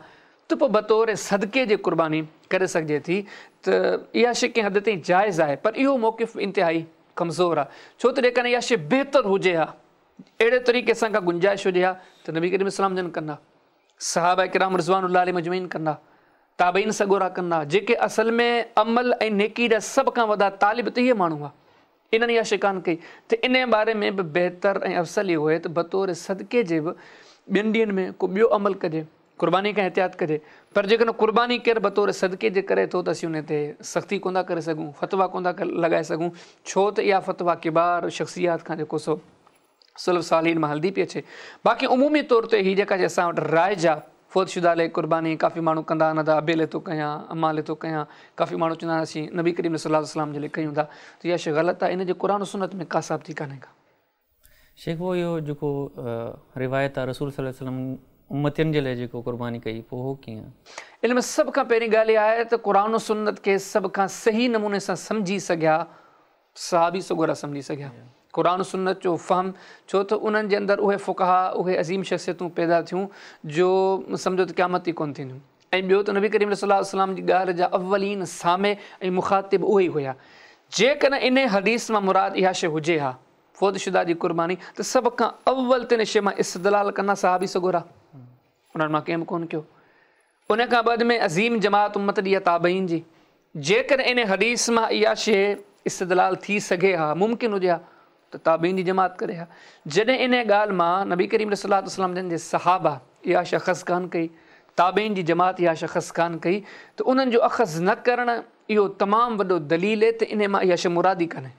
ته پوء بطور صدقي جي قرباني ڪري سگهجي ٿي ته اها شيء ڪنهن حد تائين جائز آهي پر اهو موقف انتهائي ڪمزور آ ڇو ته جيڪڏهن اها شيء بهتر هجي ها اهڙي طريقي سان ڪا گنجائش هجي ها ته نبي ڪريم اسلام جن ڪن ها صحابه ڪرام رضوان الله عليهم اجمعين ڪن ها تابعين سڳورا ڪن ها جيڪي اصل ۾ عمل ۽ نيڪي جا سڀ کان وڏا طالب ته اهي ماڻهو هئا انهن اها شيء ڪانه ڪئي ته انهي باري ۾ به بهتر ۽ افضل اهو آهي ته بطور صدقي جي به ٻين ڏينهن ۾ ڪو ٻيو عمل ڪجي قرباني کان احتياط ڪجي پر جيڪڏهن قرباني ڪير بطور صدقي جي ڪري ٿو ته اسين ان تي سختي ڪونه ٿا ڪري سگهون فتويٰ ڪونه ٿا لڳائي سگهون ڇو ته اها فتويٰ ڪبار شخصيات کان جيڪو سو سلف صالحين مان هلندي پئي اچي باقي عمومي طور تي هي جيڪا شي اسان وٽ رائج آ فوت شده لاء قرباني ڪافي ماڻهو ڪندا آهن ادا ابي لاء ٿو ڪيان امان لاء ٿو ڪيان ڪافي ماڻهو چوندا آهن اسين نبي ڪريم صلي الله عليه وسلم جي لاء ڪيون ٿا ته اها شي غلط آهي ان جي قرآن و سنت ۾ ڪا ثابتي ڪانهي ڪا. شيخ پوء اهو جيڪو روايت آ رسول صلي الله عليه وسلم امتين جي لاء جيڪو قرباني ڪئي پوء اهو ڪيئن؟ ان ۾ سڀ کان پهرين ڳالهه اها آهي ته قرآن و سنت کي سڀ کان صحيح نموني سان سمجهي سگهيا صحابي سڳورا سمجهي سگهيا قرآن و سنت جو فهم ڇو ته انهن جي اندر اهي فقها اهي عظيم شخصيتون پيدا ٿيون جو سمجهو ته قيامت ئي ڪونه ٿينديون ۽ ٻيو ته نبي ڪريم صلي الله عليه وسلم جي ڳالهه جا اولين سامع ۽ مخاطب اهي ئي هيا جيڪڏهن انهي حديث مان مراد اها شيء هجي ها فوت شده جي قرباني ته سڀ کان اول ته ان شيء مان استدلال ڪندا صحابي سڳورا انهن مان ڪنهن به ڪونه ڪيو. ان کان بعد ۾ عظيم جماعت امت جي تابعين جي جيڪڏهن ان حديث مان اها شيء استدلال ٿي سگهي ها ممڪن هجي ها ته تابعين جي جماعت ڪري ها. جڏهن ان ڳالهه مان نبي ڪريم صلي الله عليه وسلم جن جي صحابه اها شيء اخذ ڪانه ڪئي تابعين جي جماعت اها شيء اخذ ڪانه ڪئي ته انهن جو اخذ نه ڪرڻ اهو تمام وڏو دليل آهي ته انهي مان اها شيء مراد ئي ڪانهي.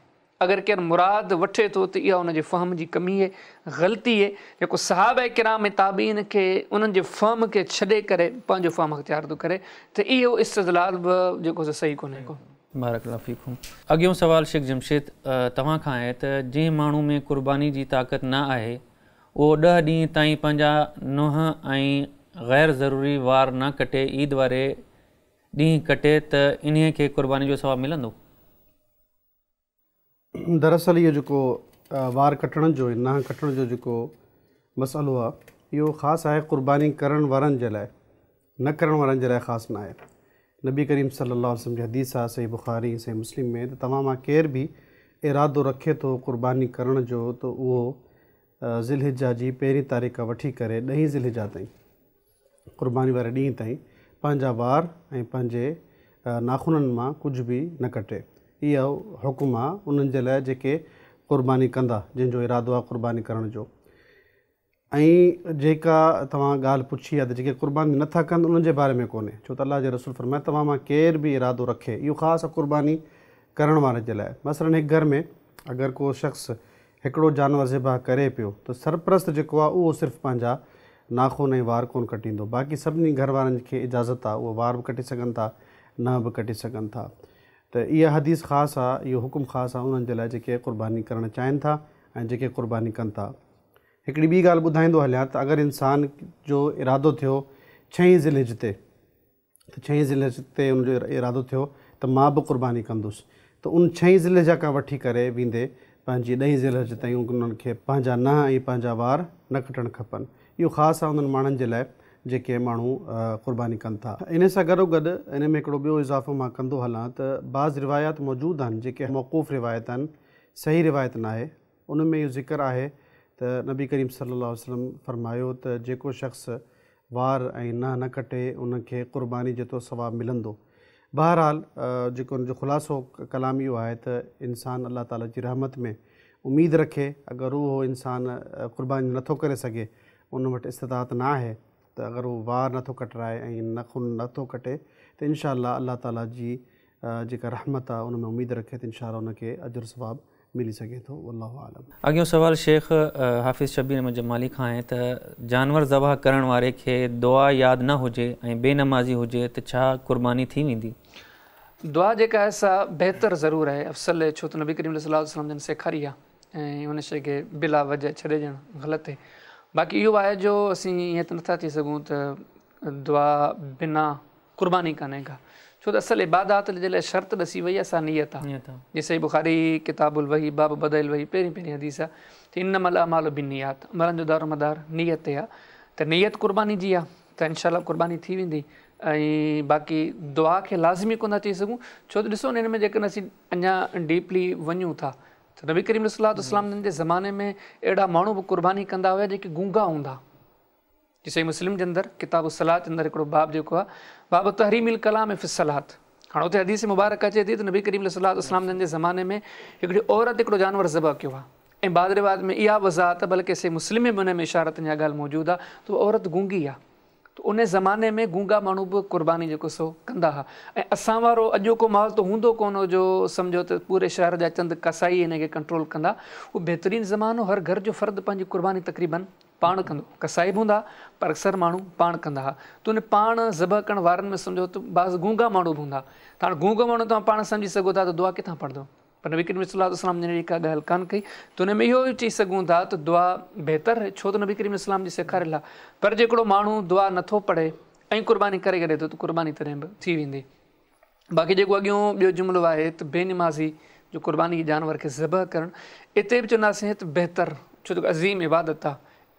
اگر ڪير مراد وٺي ٿو ته اها ان جي فهم جي ڪمي اهي، غلطي اهي، جيڪو صحابه ڪرام ۽ تابعين کي انهن جي فهم کي ڇڏي ڪري پنهنجو فهم اختيار ٿو ڪري ته اهو استدلال به جيڪو سو صحيح ڪونهي ڪو. بارڪ الله فيڪم. اڳيون سوال شيخ جمشيد توهان کان آهي ته جنهن ماڻهو ۾ قرباني جي طاقت نه آهي اهو ڏهه ڏينهن تائين پنهنجا ننهن ۽ غير ضروري وار نه ڪٽي عيد واري ڏينهن ڪٽي ته انهي کي قرباني جو ثواب ملندو؟ دراصل اهو جيڪو وار ڪٽڻ جو ۽ ننهن ڪٽڻ جو جيڪو مسئلو آهي اهو خاص آهي قرباني ڪرڻ وارن جي لاء نه ڪرڻ وارن جي لاء خاص نه آهي. نبي ڪريم صلي الله عليه وسلم جي حديث آهي صحيح بخاري ۽ صحيح مسلم ۾ ته توهان مان ڪير به ارادو رکي ٿو قرباني ڪرڻ جو ته اهو ذي الحجه جي پهرين تاريخ کان وٺي ڪري ڏهين ذي الحجه تائين قرباني واري ڏينهن تائين پنهنجا وار ۽ پنهنجي ناخنن مان ڪجهه به نه ڪٽي. اهو حڪم آ انهن جي لاء جيڪي قرباني ڪندا، جن جو ارادو آ قرباني ڪرڻ جو. ۽ جيڪا توهان ڳالهه پڇي آ ته جيڪي قرباني نه ٿا ڪن انهن جي باري ۾ ڪونهي، ڇو ته الله جي رسول فرمايو توهان مان ڪير به ارادو رکي، اهو خاص آ قرباني ڪرڻ وارن جي لاء. مثلاً هڪ گهر ۾ اگر ڪو شخص هڪڙو جانور ذبح ڪري پيو ته سرپرست جيڪو آهي اهو صرف پنهنجا ناخن ۽ وار ڪونه ڪٽيندو باقي سڀني گهر وارن کي اجازت آهي اهي وار به ڪٽي سگهن ٿا ننهن به ڪٽي سگهن ٿا ته اها حديث خاص آهي اهو حڪم خاص آهي انهن جي لاء جيڪي قرباني ڪرڻ چاهين ٿا ۽ جيڪي قرباني ڪن ٿا. هڪڙي ٻي ڳالهه ٻڌائيندو هليان ته اگر انسان جو ارادو ٿيو ڇهين ذي الحج تي ته ڇهين ذي الحج تي ان جو ارادو ٿيو ته مان به قرباني ڪندس ته ان ڇهين ذي الحجه کان وٺي ڪري ويندي پنهنجي ڏهين ذي الحج تائين انهن کي پنهنجا ننهن ۽ پنهنجا وار نه ڪٽڻ کپن. اهو خاص آهي انهن ماڻهن جي لاء جيڪي ماڻهو قرباني ڪن ٿا. انهي سان گڏوگڏ انهي ۾ هڪڙو ٻيو اضافو مان ڪندو هلان ته بعض روايات موجود آهن جيڪي موقوف روايت آهن صحيح روايت ناهي ان ۾ اهو ذڪر آهي ته نبي ڪريم صلي الله عليه وسلم فرمايو ته جيڪو شخص وار ۽ ننهن نه ڪٽي ان کي قرباني جيترو ثواب ملندو. بهرحال جيڪو ان جو خلاصو ڪلام اهو آهي ته انسان الله تعالي جي رحمت ۾ اميد رکي اگر اهو انسان قرباني نه ٿو ڪري سگهي ان وٽ استطاعت نه آهي ته اگر هو وار نه ٿو ڪٽرائي ۽ ناخن نه ٿو ڪٽي ته انشاء الله الله تعالي جي جيڪا رحمت آهي ان ۾ اميد رکي ته انشاء الله ان کي اجر ثواب ملي سگهي ٿو والله اعلم. اڳيون سوال شيخ حافظ شبير احمد جمالي کان آهي ته جانور ذبح ڪرڻ واري کي دعا ياد نه هجي ۽ بي نمازي هجي ته ڇا قرباني ٿي ويندي؟ دعا جيڪا آهي سا بهتر ضرور آهي افضل آهي ڇو ته نبي ڪريم صلي الله عليه وسلم جن سيکاري آهي ۽ ان شيء کي بلا وجه ڇڏي ڏيڻ غلط آهي باقي اهو آهي جو اسين ائين ته نٿا چئي سگهون ته دعا بنا قرباني ڪانهي ڪا ڇو ته اصل عبادات جي لاء شرط ڏسي وئي آهي سا نيت آهي جيئن صحيح بخاري ڪتاب الوحي باب بدء الوحي پهرين پهرين حديث آهي ته انما الاعمال بالنيات عملن جو دارومدار نيت تي آهي ته نيت قرباني جي آهي ته انشاء الله قرباني ٿي ويندي ۽ باقي دعا کي لازمي ڪونه ٿا چئي سگهون ڇو ته ڏسو نه هن ۾ جيڪڏهن اسين اڃا ڊيپلي وڃون ٿا ته نبي ڪريم صلي الله عليه وسلم جن جي زماني ۾ اهڙا ماڻهو به قرباني ڪندا هيا جيڪي گونگا هوندا جي صحيح مسلم جي اندر ڪتاب الصلوة جي اندر هڪڙو باب جيڪو آهي باب تحريم الڪلام في الصلوة هاڻ اتي حديث مبارڪ اچي ٿي ته نبي ڪريم عليه الصلوة والسلام جن جي زماني ۾ هڪڙي عورت هڪڙو جانور ذبح ڪيو آهي ۽ بعض روايت ۾ اها وضاحت بلڪه صحيح مسلم ۾ به ان ۾ اشارتاً اها ڳالهه موجود آهي ته عورت گونگي آهي ته ان زماني ۾ گونگا ماڻهو به قرباني جيڪو سو ڪندا ها ۽ اسان وارو اڄوڪو ماحول ته هوندو ڪونه هو جو سمجهو ته پوري شهر جا چند قصائي هن کي ڪنٽرول ڪندا اهو بهترين زمانو هر گهر جو فرد پنهنجي قرباني تقريبن پاڻ ڪندو هو. قصائي به هوندا ها، پر اڪثر ماڻهو پاڻ ڪندا ها. ته ان پاڻ ذبح ڪرڻ وارن ۾ سمجهو ته بعض گونگا ماڻهو به هوندا. ته هاڻ گونگو ماڻهو توهان پاڻ سمجهي سگهو ٿا ته دعا ڪٿان پڙهندو. پر نبي ڪريم صلي الله عليه وسلم جن اهڙي ڪا ڳالهه ڪانه ڪئي. ته ان ۾ اهو چئي سگهون ٿا ته دعا بهتر آهي، ڇو ته نبي ڪريم عليه السلام جي سيکاريل آهي. پر جي هڪڙو ماڻهو دعا نٿو پڙهي ۽ قرباني ڪري ڇڏي ٿو ته قرباني تڏهن به ٿي ويندي. باقي جيڪو اڳيون ٻيو جملو آهي ته بي نمازي جو قرباني جي جانور کي ذبح ڪرڻ اتي به چونداسين ته بهتر ڇو ته عظيم عبادت آ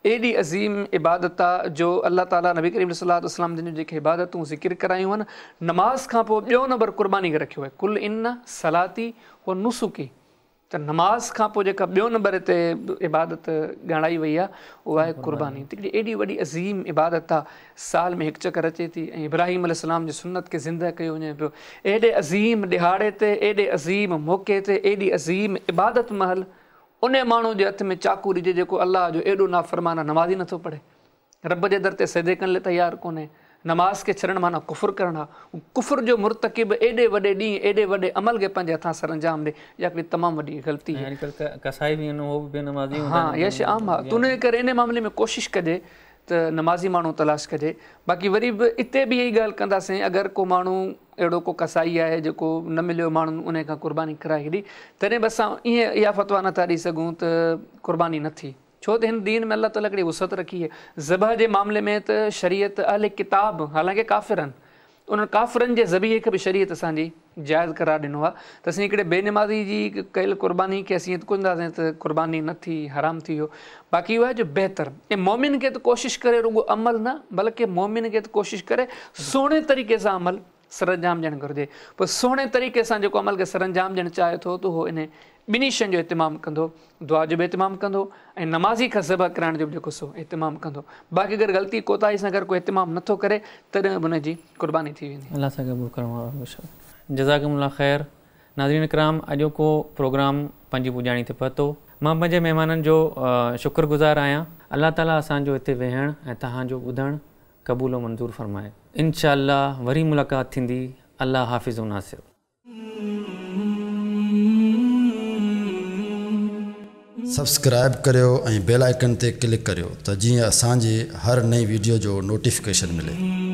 ايڏي عظيم عبادت آ جو الله تعالي نبي ڪريم صلي الله عليه وسلم جن جون جيڪي عبادتون ذڪر ڪرايون آهن نماز کان پوء ٻيو نمبر قرباني کي رکيو آهي قل ان صلاتي و نسڪي ته نماز کان پوء جيڪا ٻيو نمبر هتي عبادت ڳڻائي وئي آهي اها آهي قرباني ته هڪڙي ايڏي وڏي عظيم عبادت آهي سال ۾ هڪ چڪر اچي ٿي ۽ ابراهيم عليه السلام جي سنت کي زنده ڪيو وڃي پيو ايڏي عظيم ڏهاڙي تي ايڏي عظيم موقعي تي ايڏي عظيم عبادت مهل ان ماڻهو جي هٿ ۾ چاقو ڏجي جيڪو الله جو ايڏو نافرمان آهي نماز ئي نٿو پڙهي رب جي در تي سجدي ڪرڻ لاء تيار ڪونهي. نماز کي ڇڏڻ معنيٰ ڪفر ڪرڻ آ. ڪفر جو مرتڪب ايڏي وڏي ڏينهن ايڏي وڏي عمل کي پنهنجي هٿان سرانجام ڏي اها هڪڙي تمام وڏي غلطي آهي. ۽ اڄڪلهه قصائي به آهن اهو به بي نمازي هوندا آهن. ها اها شيء عام آ. ته ان ڪري ان معاملي ۾ ڪوشش ڪجي ته نمازي ماڻهو تلاش ڪجي. باقي وري به اتي به اها ئي ڳالهه ڪنداسين، اگر ڪو ماڻهو اهڙو ڪو قصائي آهي جيڪو نه مليو ماڻهن انهي کان قرباني ڪرائي ڇڏي، تڏهن به اسان ائين اها فتويٰ نه ٿا ڏئي سگهون ته قرباني نه ٿي، ڇو ته هن دين ۾ الله تعاليٰ هڪڙي وسعت رکي آهي. ذبح جي معاملي ۾ ته شريعت اهل ڪتاب حالانڪه ڪافر آهن، انهن ڪافرن جي ذبيحي کي به شريعت اسان جي جائز قرار ڏنو آهي ته اسين هڪڙي بي نمازي جي ڪيل قرباني کي اسين ائين ته ڪونه چونداسين ته قرباني نه ٿي، حرام ٿي ويو. باقي اهو آهي جو بهتر ۽ مؤمن کي ته ڪوشش ڪري رڳو عمل نه بلڪه مؤمن کي ته ڪوشش ڪري سهڻي طريقي سان عمل سرانجام ڏيڻ گهرجي. پوء سهڻي طريقي سان جيڪو عمل کي سرانجام ڏيڻ چاهي ٿو ته اهو انهي ٻنهي شين جو اهتمام ڪندو، دعا جو به اهتمام ڪندو ۽ نمازي کان ذبح ڪرائڻ جو به جيڪو سو اهتمام ڪندو. باقي اگر غلطي ڪوتاهي سان اگر ڪو اهتمام نه ٿو ڪري تڏهن به ان جي قرباني ٿي ويندي. الله سائين قبول ڪرڻ وارو بيشڪ. جزاڪم الله خير ناظرين ڪرام اڄوڪو پروگرام پنهنجي پڄاڻي تي پهتو. مان پنهنجي مهمانن جو شڪر گذار آهيان. الله تعالي اسان جو هتي ويهڻ ۽ توهان جو ٻڌڻ قبول و منظور فرمائي. انشاء الله وري ملاقات ٿيندي الله حافظ و ناصر. سبسڪرائيب ڪريو ۽ بيل آئيڪن تي ڪلڪ ڪريو ته جيئن اسان جي هر نئين ويڊيو جو نوٽيفڪيشن ملي.